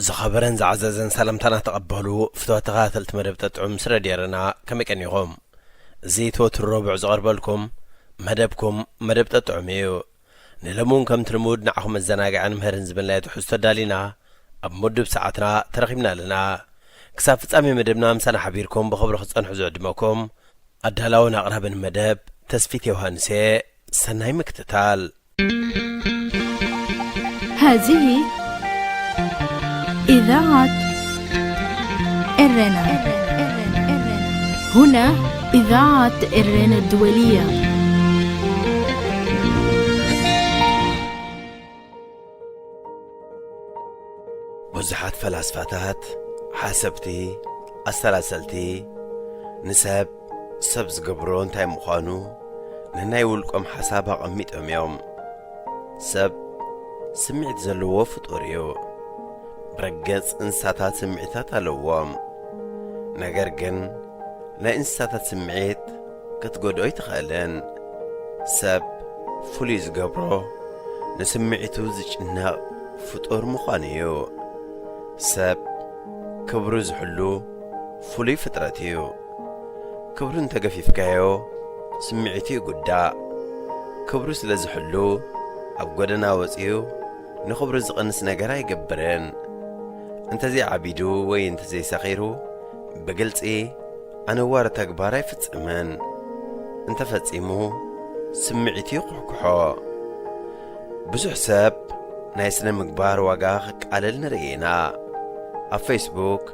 ዝኸበረን ዝዓዘዘን ሰላምታና ተቐበሉ ፍትዋት ተኸታተልቲ መደብ ጠጥዑም ምስ ሬድዮ ኤረና፣ ከመይ ቀኒኹም? እዚ እቲ ወትሩ ረቡዕ ዝቐርበልኩም መደብኩም መደብ ጠጥዑም እዩ። ንሎሚ እውን ከምቲ ልሙድ ንዓኹም መዘናግዕን ምህርን ዝብል ናይ ትሕዝቶ ኣዳሊና ኣብ ምዱብ ሰዓትና ተረኺብና ኣለና። ክሳብ ፍጻሜ መደብና ምሳና ሓቢርኩም ብኽብሪ ክትጸንሑ ዝዕድመኩም ኣዳላውን ኣቕራብን መደብ ተስፊት ዮሃንስ እየ። ሰናይ ምክትታል። هذه إذاعة إرنا. هنا إذاعة إرنا الدولية. ብዙሓት ፈላስፋታት፣ ሓሰብቲ፣ ኣሰላሰልቲ፣ ንሰብ ሰብ ዝገብሮ እንታይ ምዃኑ ነናይ ውልቆም ሓሳብ ኣቐሚጦም እዮም። ሰብ ስምዒት ዘለዎ ፍጡር እዩ። ብርግጽ እንስሳታት ስምዒታት ኣለዎም። ነገር ግን ናይ እንስሳታት ስምዒት ክትጎድኦ ኣይትኽእልን። ሰብ ፍሉይ ዝገብሮ ንስምዒቱ ዝጭነቕ ፍጡር ምዃኑ እዩ። ሰብ ክብሩ ዝሕሉ ፍሉይ ፍጥረት እዩ። ክብሩ እንተገፊፍካዮ ስምዒቱ ይጉዳእ። ክብሩ ስለ ዝሕሉ ኣብ ጎደና ወጺኡ ንኽብሩ ዝቕንስ ነገር ኣይገብርን። እንተዘይዓቢዱ ወይ እንተዘይሰኺሩ ብግልጺ ኣነዋሪ ተግባር ኣይፍጽምን። እንተፈጺሙ ስምዒቱ ይኩሕኩሖ። ብዙሕ ሰብ ናይ ስነ ምግባር ዋጋ ክቃለል ንርኢ ኢና። ኣብ ፌስቡክ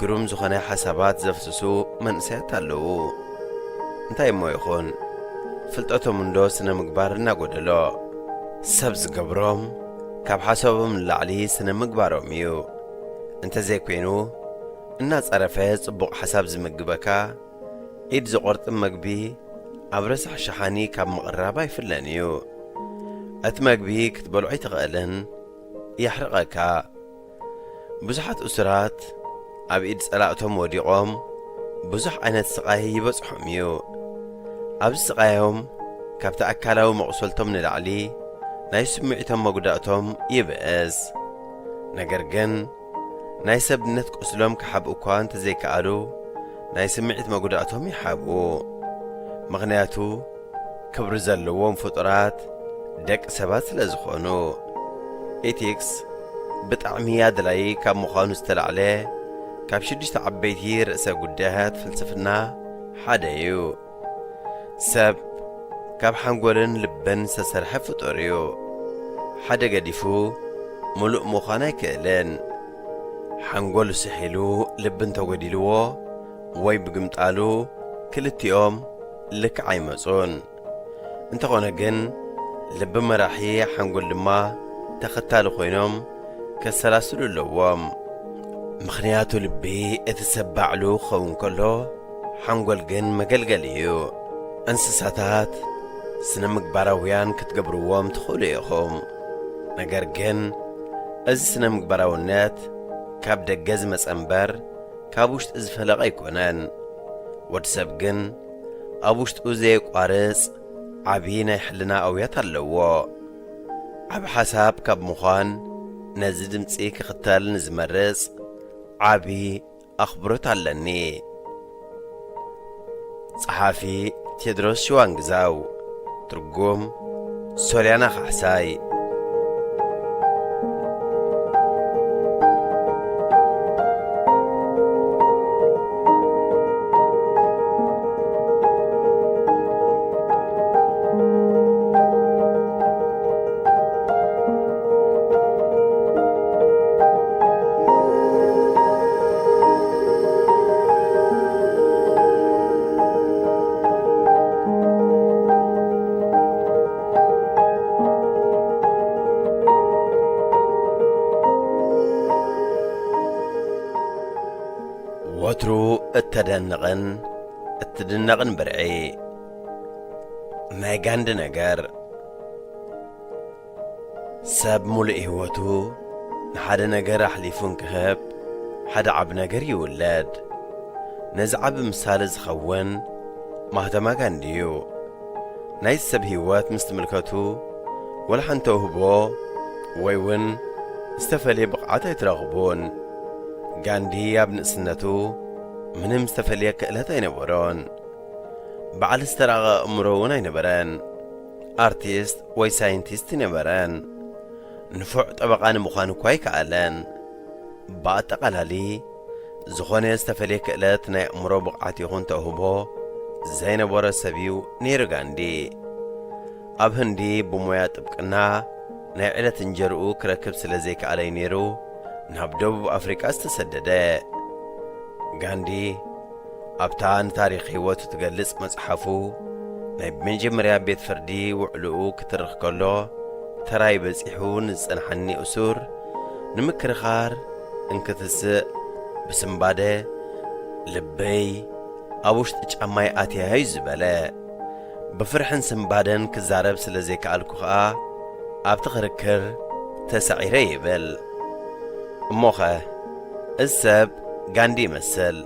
ግሩም ዝኾነ ሓሳባት ዘፍስሱ መንእሰያት ኣለዉ። እንታይ እሞ ይኹን፣ ፍልጠቶም እንዶ ስነ ምግባር እናጎደሎ። ሰብ ዝገብሮም ካብ ሓሳቦም ንላዕሊ ስነ ምግባሮም እዩ። እንተዘይኮይኑ፣ እናጸረፈ ጽቡቕ ሓሳብ ዝምግበካ፣ ኢድ ዝቖርጥም መግቢ ኣብ ረሳሕ ሸሓኒ ካብ ምቕራብ ኣይፍለን እዩ። እቲ መግቢ ክትበልዖ ኣይትኽእልን፣ የሕርቐካ። ብዙሓት እሱራት ኣብ ኢድ ጸላእቶም ወዲቖም ብዙሕ ዓይነት ስቓይ ይበጽሖም እዩ። ኣብዚ ስቓዮም ካብቲ ኣካላዊ መቑሰልቶም ንላዕሊ ናይ ስምዒቶም መጉዳእቶም ይብእስ። ነገር ግን ናይ ሰብነት ቁስሎም ክሓብኡ እኳ እንተዘይከኣሉ ናይ ስምዒት መጉዳእቶም ይሓብኡ። ምኽንያቱ ክብሪ ዘለዎም ፍጡራት ደቂ ሰባት ስለ ዝኾኑ። ኢቲክስ ብጣዕሚ ኣድላዪ ካብ ምዃኑ ዝተላዕለ ካብ ሽዱሽተ ዓበይቲ ርእሰ ጉዳያት ፍልስፍና ሓደ እዩ። ሰብ ካብ ሓንጎልን ልብን ዝተሰርሐ ፍጡር እዩ። ሓደ ገዲፉ ምሉእ ምዃን ኣይክእልን። ሓንጎሉ ስሒሉ ልቢ እንተጎዲልዎ ወይ ብግምጣሉ ክልቲኦም ልክዕ ኣይመጹን። እንተኾነ ግን ልቢ መራሒ ሓንጎል ድማ ተኸታሊ ኮይኖም ከሰላስሉ ኣለዎም። ምኽንያቱ ልቢ እቲ ሰብ ባዕሉ ክኸውን ከሎ ሓንጎል ግን መገልገሊ እዩ። እንስሳታት ስነ ምግባራውያን ክትገብርዎም ትኽእሉ ኢኹም። ነገር ግን እዚ ስነ ምግባራውነት ካብ ደገ ዝመጸ እምበር ካብ ውሽጢ ዝፈለቐ ኣይኮነን። ወዲ ሰብ ግን ኣብ ውሽጡ ዘየቋርጽ ዓቢ ናይ ሕልና ኣውያት ኣለዎ። ዓቢ ሓሳብ ካብ ምዃን ነዚ ድምጺ ክኽተል ንዝመርጽ ዓቢ ኣኽብሮት ኣለኒ። ጸሓፊ ቴድሮስ ሽዋንግዛው። ትርጉም ሶልያና ካሕሳይ። ወትሩ እተደንቕን እትድነቕን ብርዒ፣ ናይ ጋንዲ ነገር። ሰብ ሙሉእ ህይወቱ ንሓደ ነገር ኣሕሊፉ እንክህብ፣ ሓደ ዓቢ ነገር ይውለድ። ነዚ ዓቢ ምሳሌ ዝኸውን ማህተማ ጋንዲ እዩ። ናይ ሰብ ህይወት ምስ ትምልከቱ፣ ወላ ሓንቲ ተውህቦ ወይ እውን ዝተፈልየ ብቕዓት ኣይትረኽቡን። ጋንዲ ኣብ ንእስነቱ ምንም ዝተፈልየ ክእለት ኣይነበሮን። በዓል ዝተራቐ ኣእምሮ እውን ኣይነበረን። ኣርቲስት ወይ ሳይንቲስት ኣይነበረን። ንፉዕ ጠበቓ ንምዃን እኳ ኣይከኣለን። ብኣጠቓላሊ፣ ዝኾነ ዝተፈልየ ክእለት፣ ናይ ኣእምሮ ብቕዓት ይኹን ተውህቦ ዘይነበሮ ሰብ እዩ ነይሩ ጋንዲ። ኣብ ህንዲ ብሞያ ጥብቅና ናይ ዕለት እንጀርኡ ክረክብ ስለ ዘይከኣለይ ነይሩ ናብ ደቡብ ኣፍሪቃ ዝተሰደደ። ጋንዲ ኣብታ ንታሪኽ ህይወቱ ትገልጽ መጽሓፉ፣ ናይ መጀመርያ ቤት ፍርዲ ውዕልኡ ክትርኽ ከሎ፣ ተራይ በጺሑ ንዝጸንሓኒ እሱር ንምክርኻር እንክትስእ፣ ብስንባደ ልበይ ኣብ ውሽጢ ጫማይ ኣትያ እዩ ዝበለ። ብፍርሕን ስንባደን ክዛረብ ስለ ዘይከኣልኩ ኸኣ፣ ኣብቲ ክርክር ተሳዒረ ይብል። እሞኸ፣ እዚ ሰብ ጋንዲ ይመስል።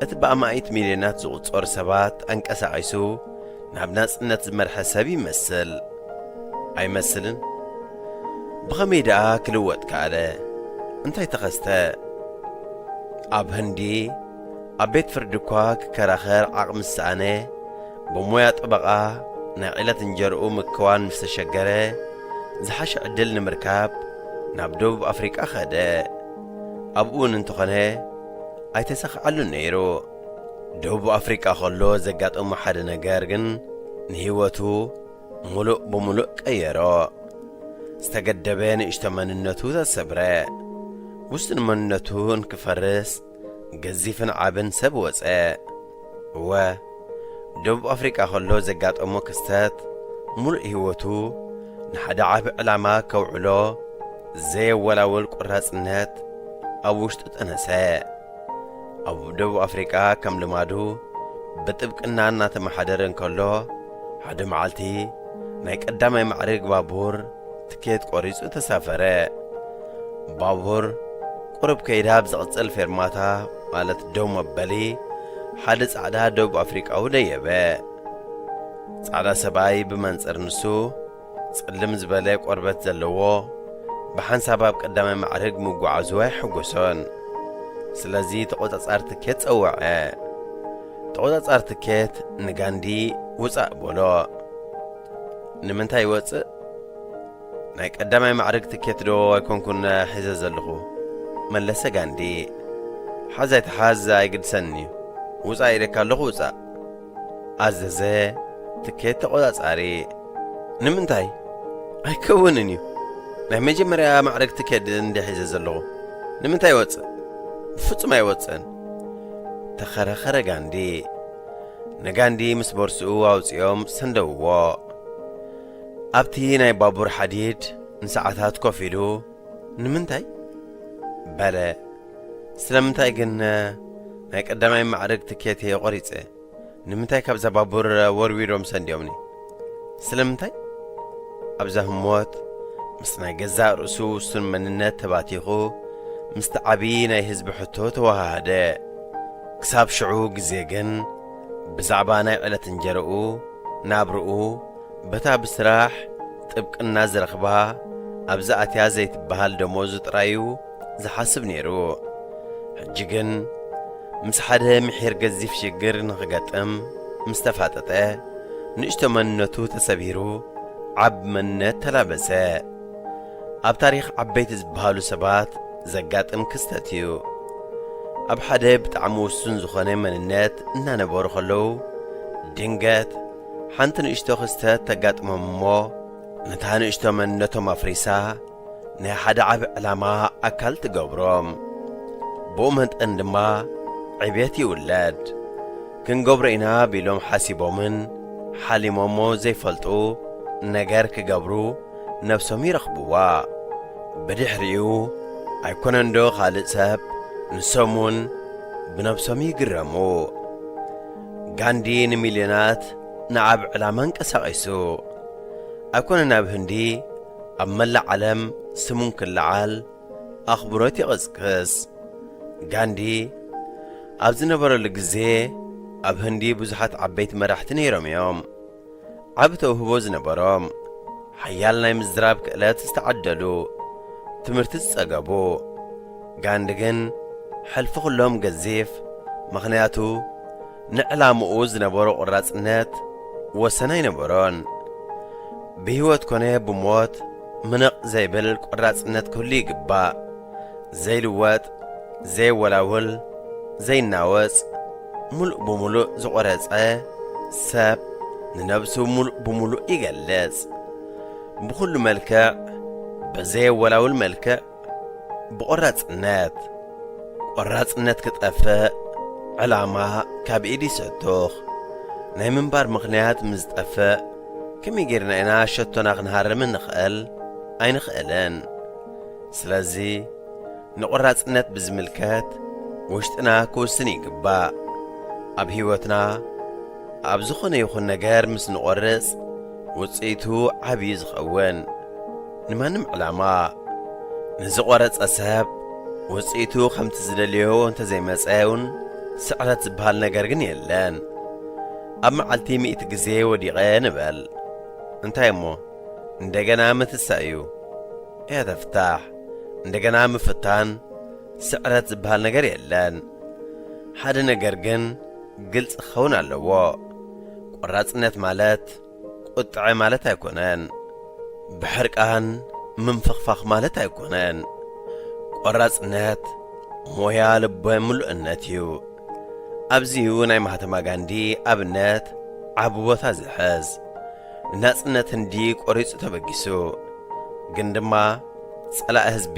እቲ ብኣማኢት ሚልዮናት ዝቑጸሩ ሰባት ኣንቀሳቒሱ ናብ ናጽነት ዝመርሐ ሰብ ይመስል። ኣይመስልን? ብኸመይ ደኣ ክልወጥ ከኣለ? እንታይ ተኸስተ? ኣብ ህንዲ ኣብ ቤት ፍርዲ እኳ ክከራኸር ዓቕሚ ዝሰኣነ፣ ብሞያ ጠበቓ ናይ ዕለት እንጀርኡ ምክዋን ምስ ተሸገረ፣ ዝሓሸ ዕድል ንምርካብ ናብ ደቡብ ኣፍሪቃ ኸደ። ኣብኡ እውን እንተኾነ ኣይተሳኽዓሉን ነይሩ። ደቡብ ኣፍሪቃ ኸሎ ዘጋጠሞ ሓደ ነገር ግን ንህይወቱ ሙሉእ ብሙሉእ ቀየሮ። ዝተገደበ ንእሽቶ መንነቱ ተሰብረ። ውሱን መንነቱ እንክፈርስ ገዚፍን ዓብን ሰብ ወጸ። እወ፣ ደቡብ ኣፍሪቃ ኸሎ ዘጋጠሞ ክስተት፣ ሙሉእ ህይወቱ ንሓደ ዓቢ ዕላማ ከውዕሎ ዘየወላውል ቁራጽነት ኣብ ውሽጡ ጠነሰ። ኣብ ደቡብ ኣፍሪቃ ከም ልማዱ ብጥብቅና እናተመሓደረ እንከሎ፣ ሓደ መዓልቲ ናይ ቀዳማይ ማዕርግ ባቡር ትኬት ቆሪጹ ተሳፈረ። ባቡር ቁሩብ ከይዳ ኣብ ዝቕጽል ፌርማታ፣ ማለት ደው መበሊ፣ ሓደ ጻዕዳ ደቡብ ኣፍሪቃዊ ደየበ። ጻዕዳ ሰብኣይ ብመንጽር ንሱ ጸልም ዝበለ ቆርበት ዘለዎ፣ ብሓንሳብ ኣብ ቀዳማይ ማዕርግ ምጉዓዙ ኣይሐጎሶን። ስለዚ ተቖጻጻሪ ትኬት ጸውዐ። ተቖጻጻሪ ትኬት ንጋንዲ ውጻእ በሎ። ንምንታይ ይወጽእ? ናይ ቀዳማይ ማዕርግ ትኬት ዶ ኣይኮንኩን ሒዘ ዘለኹ? መለሰ ጋንዲ። ሓዝ ኣይትሓዝ ኣይግድሰንን እዩ። ውጻእ ኢለካ ኣለኹ፣ ውጻእ። ኣዘዘ ትኬት ተቖጻጻሪ። ንምንታይ? ኣይከውንን እዩ። ናይ መጀመርያ ማዕረግ ትኬት እንደ ሒዘ ዘለኹ። ንምንታይ ይወጽእ? ብፍጹም ኣይወጽእን። ተኸራኸረ ጋንዲ። ንጋንዲ ምስ ቦርስኡ ኣውጺኦም ሰንደውዎ። ኣብቲ ናይ ባቡር ሓዲድ ንሰዓታት ኮፍ ኢሉ፣ ንምንታይ? በለ። ስለምንታይ ግን ናይ ቀዳማይ ማዕረግ ትኬት እየ ቆሪጸ? ንምንታይ ካብዛ ባቡር ወርዊሮም ሰንዲዮምኒ? ስለምንታይ? ኣብዛ ህሞት ምስ ናይ ገዛእ ርእሱ ውሱን መንነት ተባቲኹ፣ ምስቲ ዓቢ ናይ ህዝቢ ሕቶ ተወሃሃደ። ክሳብ ሽዑ ግዜ ግን፣ ብዛዕባ ናይ ዕለት እንጀርኡ፣ ናብርኡ፣ በታ ብስራሕ ጥብቅና ዝረኽባ፣ ኣብዚ ኣትያ ዘይትበሃል ደሞዙ ጥራዩ ዝሓስብ ነይሩ። ሕጂ ግን፣ ምስ ሓደ ምሒር ገዚፍ ሽግር ንኽገጥም ምስ ተፋጠጠ፣ ንእሽቶ መንነቱ ተሰቢሩ፣ ዓቢ መንነት ተላበሰ። ኣብ ታሪኽ ዓበይቲ ዝበሃሉ ሰባት ዘጋጥም ክስተት እዩ። ኣብ ሓደ ብጣዕሚ ውሱን ዝኾነ መንነት እናነበሩ ከለዉ፣ ድንገት ሓንቲ ንእሽቶ ክስተት ተጋጥሞም እሞ፣ ነታ ንእሽቶ መንነቶም ኣፍሪሳ፣ ናይ ሓደ ዓቢ ዕላማ ኣካል ትገብሮም። ብኡ መጠን ድማ ዕብየት ይውለድ። ክንገብሮ ኢና ቢሎም ሓሲቦምን ሓሊሞሞ ዘይፈልጡ ነገር ክገብሩ ነብሶም ይረኽብዋ። ብድሕሪኡ ኣይኮነንዶ ካልእ ሰብ፣ ንሶም እውን ብነብሶም ይግረሙ። ጋንዲ ንሚልዮናት ንዓብ ዕላማ እንቀሳቒሱ። ኣይኮነን ኣብ ህንዲ፣ ኣብ መላእ ዓለም ስሙ እንክለዓል ኣኽብሮት ይቕስቅስ። ጋንዲ ኣብ ዝነበረሉ ግዜ፣ ኣብ ህንዲ ብዙሓት ዓበይቲ መራሕቲ ነይሮም እዮም። ዓቢ ተውህቦ ዝነበሮም፣ ሓያል ናይ ምዝራብ ክእለት ዝተዓደሉ፣ ትምህርቲ ዝጸገቡ። ጋንዲ ግን ሕልፊ ኩሎም ገዚፍ፣ ምኽንያቱ ንዕላምኡ ዝነበሮ ቆራጽነት ወሰን ኣይነበሮን። ብህይወት ኮነ ብሞት ምንቕ ዘይብል ቆራጽነት ክህሉ ይግባእ። ዘይልወጥ፣ ዘይወላውል፣ ዘይናወጽ፣ ምሉእ ብምሉእ ዝቖረጸ ሰብ ንነብሱ ምሉእ ብምሉእ ይገልጽ። ብኹሉ መልክዕ፣ ብዘየወላውል መልክዕ፣ ብቖራጽነት። ቆራጽነት ክጠፍእ፣ ዕላማ ካብ ኢድ ይስሕቱኽ። ናይ ምንባር ምኽንያት ምስ ዝጠፍእ፣ ከመይ ጌርና ኢና ሸቶና ክንሃርም እንኽእል? ኣይንኽእልን። ስለዚ፣ ንቆራጽነት ብዝምልከት ውሽጥና ክውስን ይግባእ። ኣብ ህይወትና ኣብ ዝኾነ ይኹን ነገር ምስ ንቆርጽ፣ ውጽኢቱ ዓቢ እዩ ዝኸውን። ንማንም ዕላማ ንዝቆረጸ ሰብ፣ ውጽኢቱ ከምቲ ዝደልዮ እንተዘይመጸ እውን፣ ስዕረት ዝበሃል ነገር ግን የለን። ኣብ መዓልቲ ሚእቲ ግዜ ወዲቐ ንበል። እንታይ እሞ፣ እንደገና ምትሳእ እዩ። እያ ተፍታሕ። እንደገና ምፍታን፣ ስዕረት ዝበሃል ነገር የለን። ሓደ ነገር ግን ግልጺ ክኸውን ኣለዎ። ቆራጽነት ማለት ቁጥዐ ማለት ኣይኮነን። ብሕርቃን ምንፍኽፋኽ ማለት ኣይኮነን። ቆራጽነት ሞያ ልበ ምሉእነት እዩ። ኣብዚ እዩ ናይ ማህተማ ጋንዲ ኣብነት ዓቢ ቦታ ዝሕዝ። ንናጽነት ህንዲ ቆሪጹ ተበጊሱ። ግን ድማ ጸላኢ ህዝቢ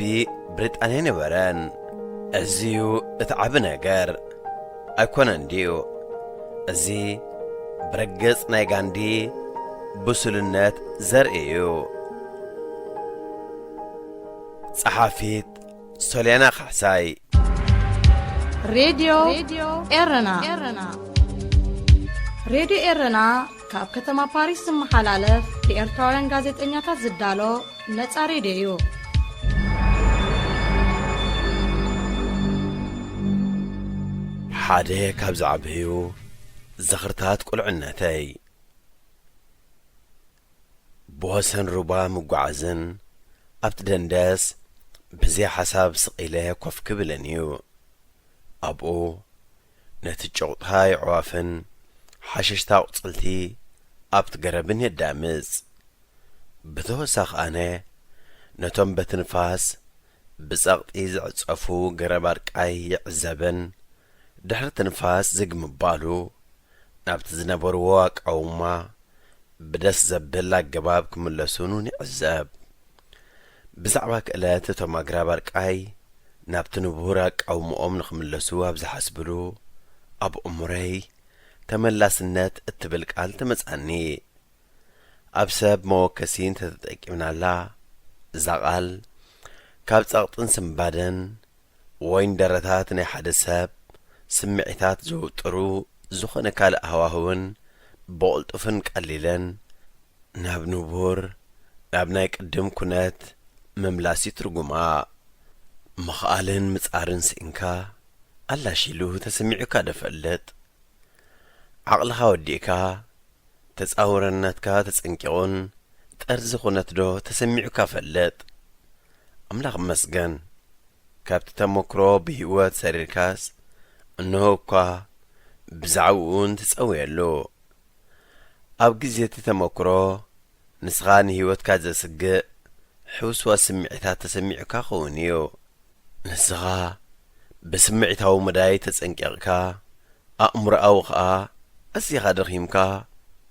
ብሪጣንያ ኣይነበረን። እዚ እዩ እቲ ዓቢ ነገር። ኣይኮነን ድዩ? እዚ ብርግጽ ናይ ጋንዲ ብሱልነት ዘርኢ እዩ። ጸሓፊት ሶልያና ካሕሳይ። ሬድዮ ኤረና። ሬድዮ ኤረና ካብ ከተማ ፓሪስ ዝመሓላለፍ ብኤርትራውያን ጋዜጠኛታት ዝዳሎ ነጻ ሬድዮ እዩ። ሓደ ካብ ዝዓበዩ ዝኽርታት ቁልዕነተይ፣ ብወሰን ሩባ ምጓዓዝን ኣብቲ ደንደስ ብዘይ ሓሳብ ስቕ ኢለ ኮፍ ክብልን እዩ። ኣብኡ ነቲ ጭቑታ ኣዕዋፍን ሓሸሽታ ኣቑጽልቲ ኣብቲ ገረብን የዳምጽ። ብተወሳኺ ኣነ ነቶም በቲ ንፋስ ብጸቕጢ ዝዕጸፉ ገረብ ኣርቃይ ይዕዘብን ድሕሪ እቲ ንፋስ ዝግ ምባሉ ናብቲ ዝነበርዎ ኣቃውማ ብደስ ዘብል ኣገባብ ክምለሱን እውን ይዕዘብ። ብዛዕባ ክእለት እቶም ኣግራብ ኣርቃይ ናብቲ ንቡር ኣቃውምኦም ንኽምለሱ ኣብ ዝሓስብሉ ኣብ እምሮይ ተመላስነት እትብል ቃል ትመጻኒ። ኣብ ሰብ መወከሲ እንተተጠቂምናላ እዛ ቃል ካብ ጸቕጥን ስንባደን ወይን ደረታት ናይ ሓደ ሰብ ስምዒታት ዝውጥሩ ዝኾነ ካልእ ሃዋህውን ብቕልጡፍን ቀሊለን ናብ ንቡር ናብ ናይ ቅድም ኩነት ምምላስ እዩ ትርጉማ። ምኽኣልን ምጻርን ስኢንካ ኣላሽ ኢሉ ተሰሚዑካ ዶ ፈልጥ? ዓቕልኻ ወዲእካ፣ ተጻውረነትካ ተጸንቂቑን ጠርዚ ኩነት ዶ ተሰሚዑካ ፈልጥ? ኣምላኽ ይመስገን፣ ካብቲ ተመክሮ ብህይወት ሰሪርካስ፣ እንሆ እኳ ብዛዕባኡ እውን ትጸውየሉ። ኣብ ግዜ እቲ ተመክሮ፣ ንስኻ ንህይወትካ ዘስግእ ሕውስዋስ ስምዒታት ተሰሚዑካ ክኸውን እዩ። ንስኻ ብስምዒታዊ መዳይ ተጸንቂቕካ፣ ኣእምሮኣዊ ኸኣ ኣዚኻ ደኺምካ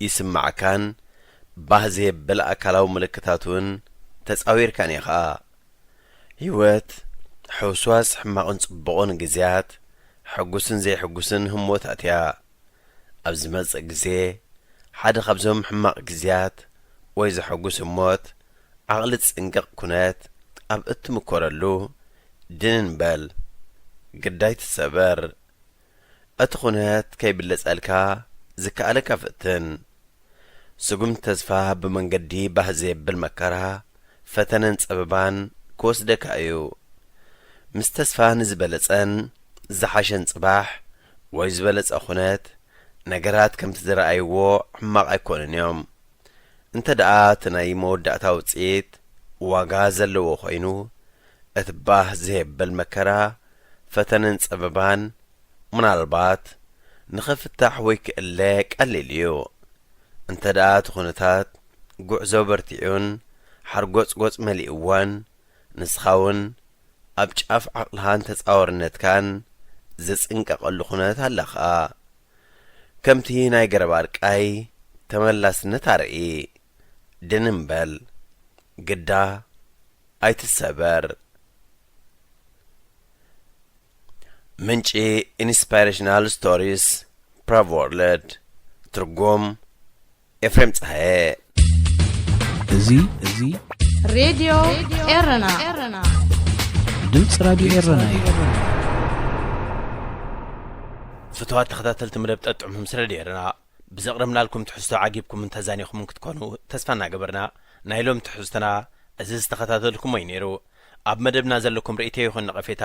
ይስምዓካን፣ ባህ ዘየብል ኣካላዊ ምልክታት እውን ተጻዊርካን ኢኻ። ህይወት ሕውስዋስ ሕማቕን ጽቡቕን ግዜያት፣ ሕጉስን ዘይሕጉስን ህሞታት እያ። ኣብ ዝመጽእ ግዜ፣ ሓደ ካብዞም ሕማቕ ግዜያት ወይ ዘሐጉስ ህሞት፣ ዓቕሊ ዝጽንቅቕ ኩነት ኣብ እትምኮረሉ፣ ድንን በል፣ ግዳይ ትሰበር። እቲ ኩነት ከይብለጸልካ ዝከኣለካ ፍትን። ስጉምቲ ተስፋ ብመንገዲ ባህ ዘየብል መከራ፣ ፈተነን ጸበባን ክወስደካ እዩ። ምስ ተስፋ ንዝበለጸን ዝሓሸን ጽባሕ ወይ ዝበለጸ ኩነት፣ ነገራት ከምቲ ዝረኣይዎ ሕማቕ ኣይኮኑን እዮም። እንተ ደኣ እቲ ናይ መወዳእታ ውጽኢት ዋጋ ዘለዎ ኮይኑ፣ እቲ ባህ ዘየብል መከራ፣ ፈተነን ጸበባን ምናልባት ንኽፍታሕ ወይ ክእለ ቀሊል እዩ። እንተ ደኣ እቲ ኩነታት ጉዕዞ በርቲዑን ሓርጎጽጎጽ መሊእዎን፣ ንስኻ እውን ኣብ ጫፍ ዓቕልኻን ተጻዋርነትካን ዝጽንቀቐሉ ኩነት ኣለኻ። ከምቲ ናይ ገረብ ኣርቃይ ተመላስነት ኣርኢ። ድንን በል፣ ግዳ ኣይትሰበር። ምንጪ ኢንስፓይሬሽናል ስቶሪስ፣ ፕራቨርለድ። ትርጉም፣ ኤፍሬም ጸሃየ። እዚ፣ እዚ ሬድዮ ኤረና። ድምፂ ራዲዮ ኤረና እዩ። ፍትዋት ተኸታተልቲ መደብ ጠጥዑም ምስ ሬድዮ ኤረና፣ ብዘቕረብናልኩም ትሕዝቶ ዓጊብኩምን ተዛኒኹምን ክትኮኑ ተስፋ እናገበርና፣ ናይ ሎም ትሕዝቶና እዚ ዝተኸታተልኩሞ እዩ ነይሩ። ኣብ መደብና ዘለኩም ርእይቶ ይኹን ነቐፌታ፣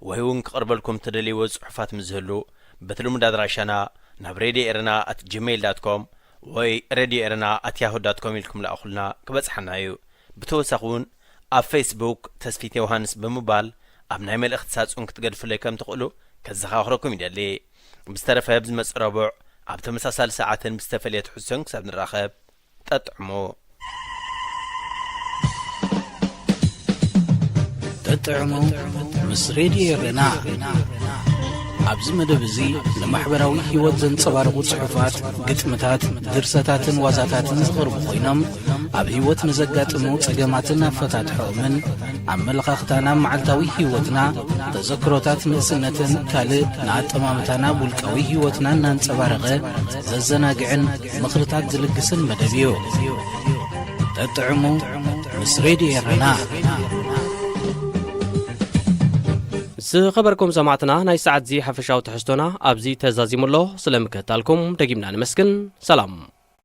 ወይ እውን ክቐርበልኩም ትደልይዎ ጽሑፋት ምስ ዝህሉ፣ በቲ ልሙድ ኣድራሻና ናብ ሬድዮ ኤረና ኣት ጂሜይል ዳት ኮም ወይ ሬድዮ ኤረና ኣት ያሁ ዳት ኮም ኢልኩም ለኣኹልና፣ ክበጽሓና እዩ። ብተወሳኺ እውን ኣብ ፌስቡክ ተስፊት ዮሃንስ ብምባል ኣብ ናይ መልእኽቲ ሳጹን ክትገድፉለይ ከም ትኽእሉ ከዘኻኽረኩም ይደሊ። ብዝተረፈ፣ ኣብ ዝመጽእ ረቡዕ ኣብ ተመሳሳሊ ሰዓትን ብዝተፈልየ ትሕዝቶን ክሳብ ንራኸብ፣ ጠጥዕሙ። ጠጥዕሙ ምስ ሬድዮ ኤረና። ኣብዚ መደብ እዚ ንማሕበራዊ ህይወት ዘንጸባርቑ ጽሑፋት፣ ግጥምታት፣ ድርሰታትን ዋዛታትን ዝቐርቡ ኮይኖም፣ ኣብ ህይወት ንዘጋጥሙ ጸገማትን ኣፈታትሖኦምን፣ ኣመለኻኽታና፣ መዓልታዊ ህይወትና፣ ተዘክሮታት ንእስነትን ካልእ ንኣጠማምታና ውልቃዊ ህይወትና እናንጸባረቐ ዘዘናግዕን ምኽርታት ዝልግስን መደብ እዩ። ጠጥዕሙ ምስ ሬድዮ ኤረና። ዝኸበርኩም ሰማዕትና፣ ናይ ሰዓት እዚ ሓፈሻዊ ትሕዝቶና ኣብዚ ተዛዚሙ ኣሎ። ስለ ምክትታልኩም ደጊምና ነመስግን። ሰላም።